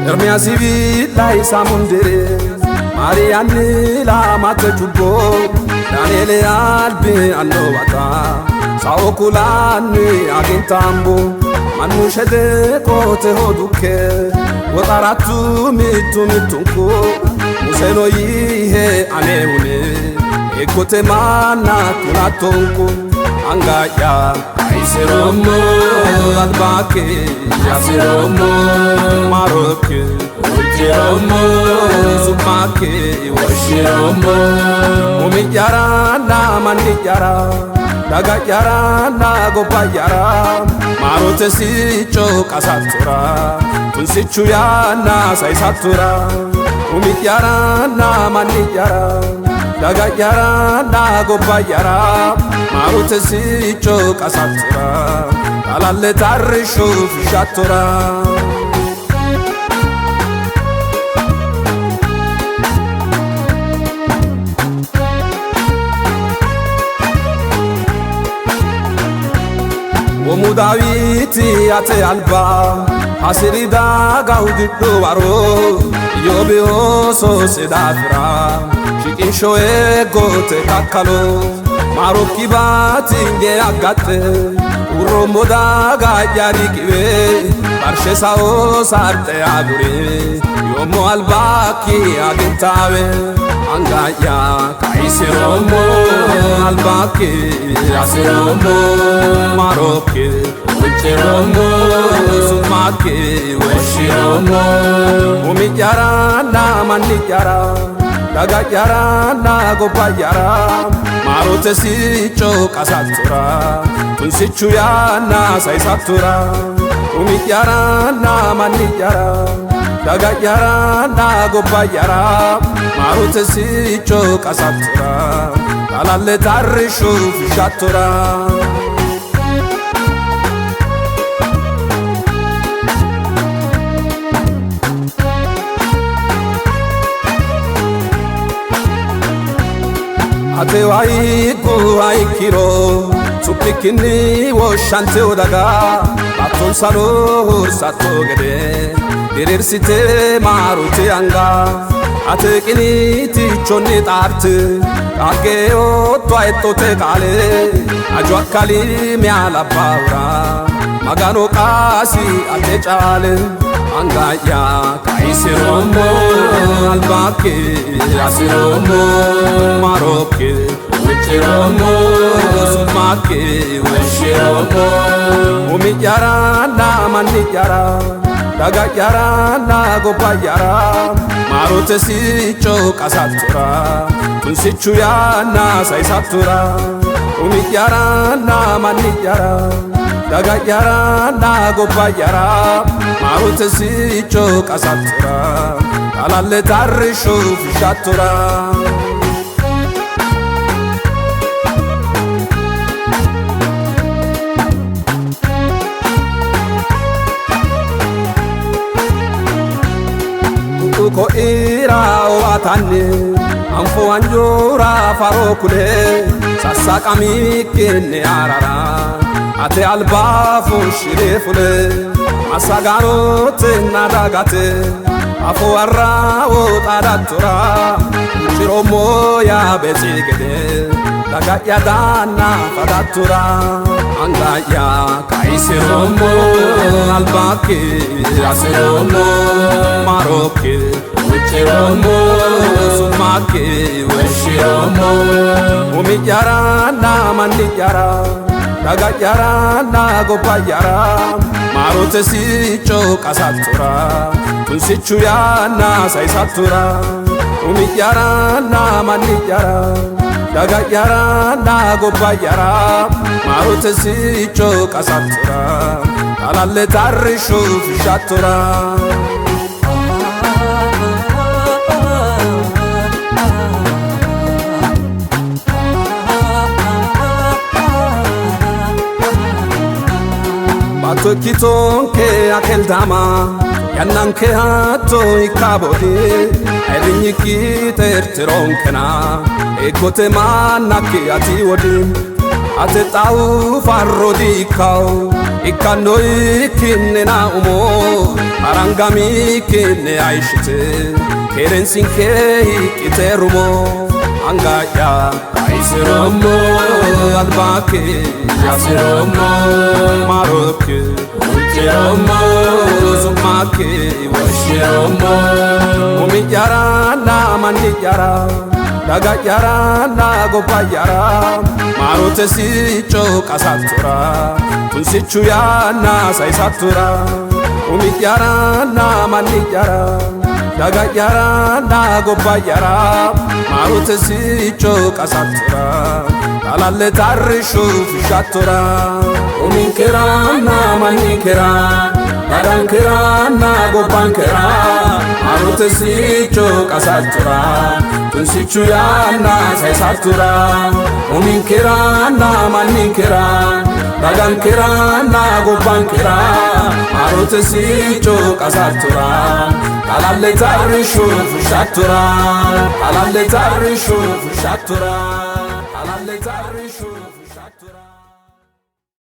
Ermiyaasi biidhaa mundere Maariyaanni laamate cubbo Daani'eel albi annowata Sao kulaanni agintambo Mannu shede qoteho dukke Woxarattu mittu mittunku Museno yiihe anehune Eeggote manna kulattonku Anga'ya kayisiroommo albakki hasiroommo maarokki huucciroommo su'makki woshshiroommo umi'yaranna manni'yara daga'yaranna gobba'yara maarote sicco qasattora tunsichu yanna sayisattora umi'yaranna manni'yara daga'yaranna gobba'yara maarote sicco qasattora xalalle tarrishu fushshattora. Womu Daawiti ate alba hasiri daga hudidhu waro Iyyoobi oososi daafira shiqinsho eeggote kakkalo maarokki batinye aggaxxe urroommo daga'ya riqiwe barshe sao sarxe agure yoommo albakki agintaawe anga'ya kayisiroommo albakki hasiroommo maarokki huucciroommo su'makki woshshiroommo umi'yaranna manni'yara daga'yaranna gobba'yara maarote sicco qasattora tunsichu yanna sayisattora umi'yaranna manni'yara daga'yaranna gobba'yara maarote sicco qasattora xalalle tarrishu fushshattora. Ate wayigu hayikkiro su'mikkinni woshshanteyo daga baattonsano hursatto gede diriirsite maarote anga ate qiniitichonni xaarte qaagge yootto hexxote qaale aju akkali mi'a labbaahura Magano qaasi ate caale anga'ya kayisiroommo albakki hasiroommo maarokki huucciroommo su'makki woshshiroommo umi'yaranna manni'yara daga'yaranna gobba'yara maarote sicco qasattora tunsichu yanna sayisattora umi'yaranna manni'yara daga'yaranna gobba'yara maarote sicco qasattora xalalle tarrishu fushshattora. Ko'ira owaatanni anfo wanjoora faro kule sassaqamikkinni arara ate alba fushshire fule massagaanotenna dagate afo warrawo xaadattora huucciroommo Yaabeetsi gede daga'ya daanna fadattora anga'ya kayisiroommo albakki hasiroommo maarokki huucciroommo su'makki woshshiroommo umi'yaranna manni'yara daga'yaranna gobba'yara maarote sicco qasattora tunsichu yanna sayisattora. Umi'yaranna manni'yara daga'yaranna gobba'yara maarote sicco qasattora xalalle tarrishu fushshattora. Baatto ikkitonke akeldama yannanke hatto ikkaboodi ayirrinyikki xeertironkena eeggote mannakki ati wodi ate xawu farro diikkaw ikkanno ikkinnena umo arangamikkinne ayishite keerensinke hiqqite rumo anga'ya ayisiroommo albaakki yasiroommo maarokki huucciroommo su'makki woshshiroommo umi'yaranna manni'yara daga'yaranna gobba'yara maarote sicco qasattora tunsichu yanna sayisattora umi'yaranna manni'yara daga'yaranna gobba'yara maarote sicco qasattora xalalle tarrishu fushshattora. Uminkeranna manninkera dagankeranna gobbankera maarote sicco qasattora tunsichu yanna sayisattora. Uminkeranna manninkera dagankeranna gobbankera maarote sicco qasattora xalalle tarrishu fushshattora xalalle tarrishu fushshattora.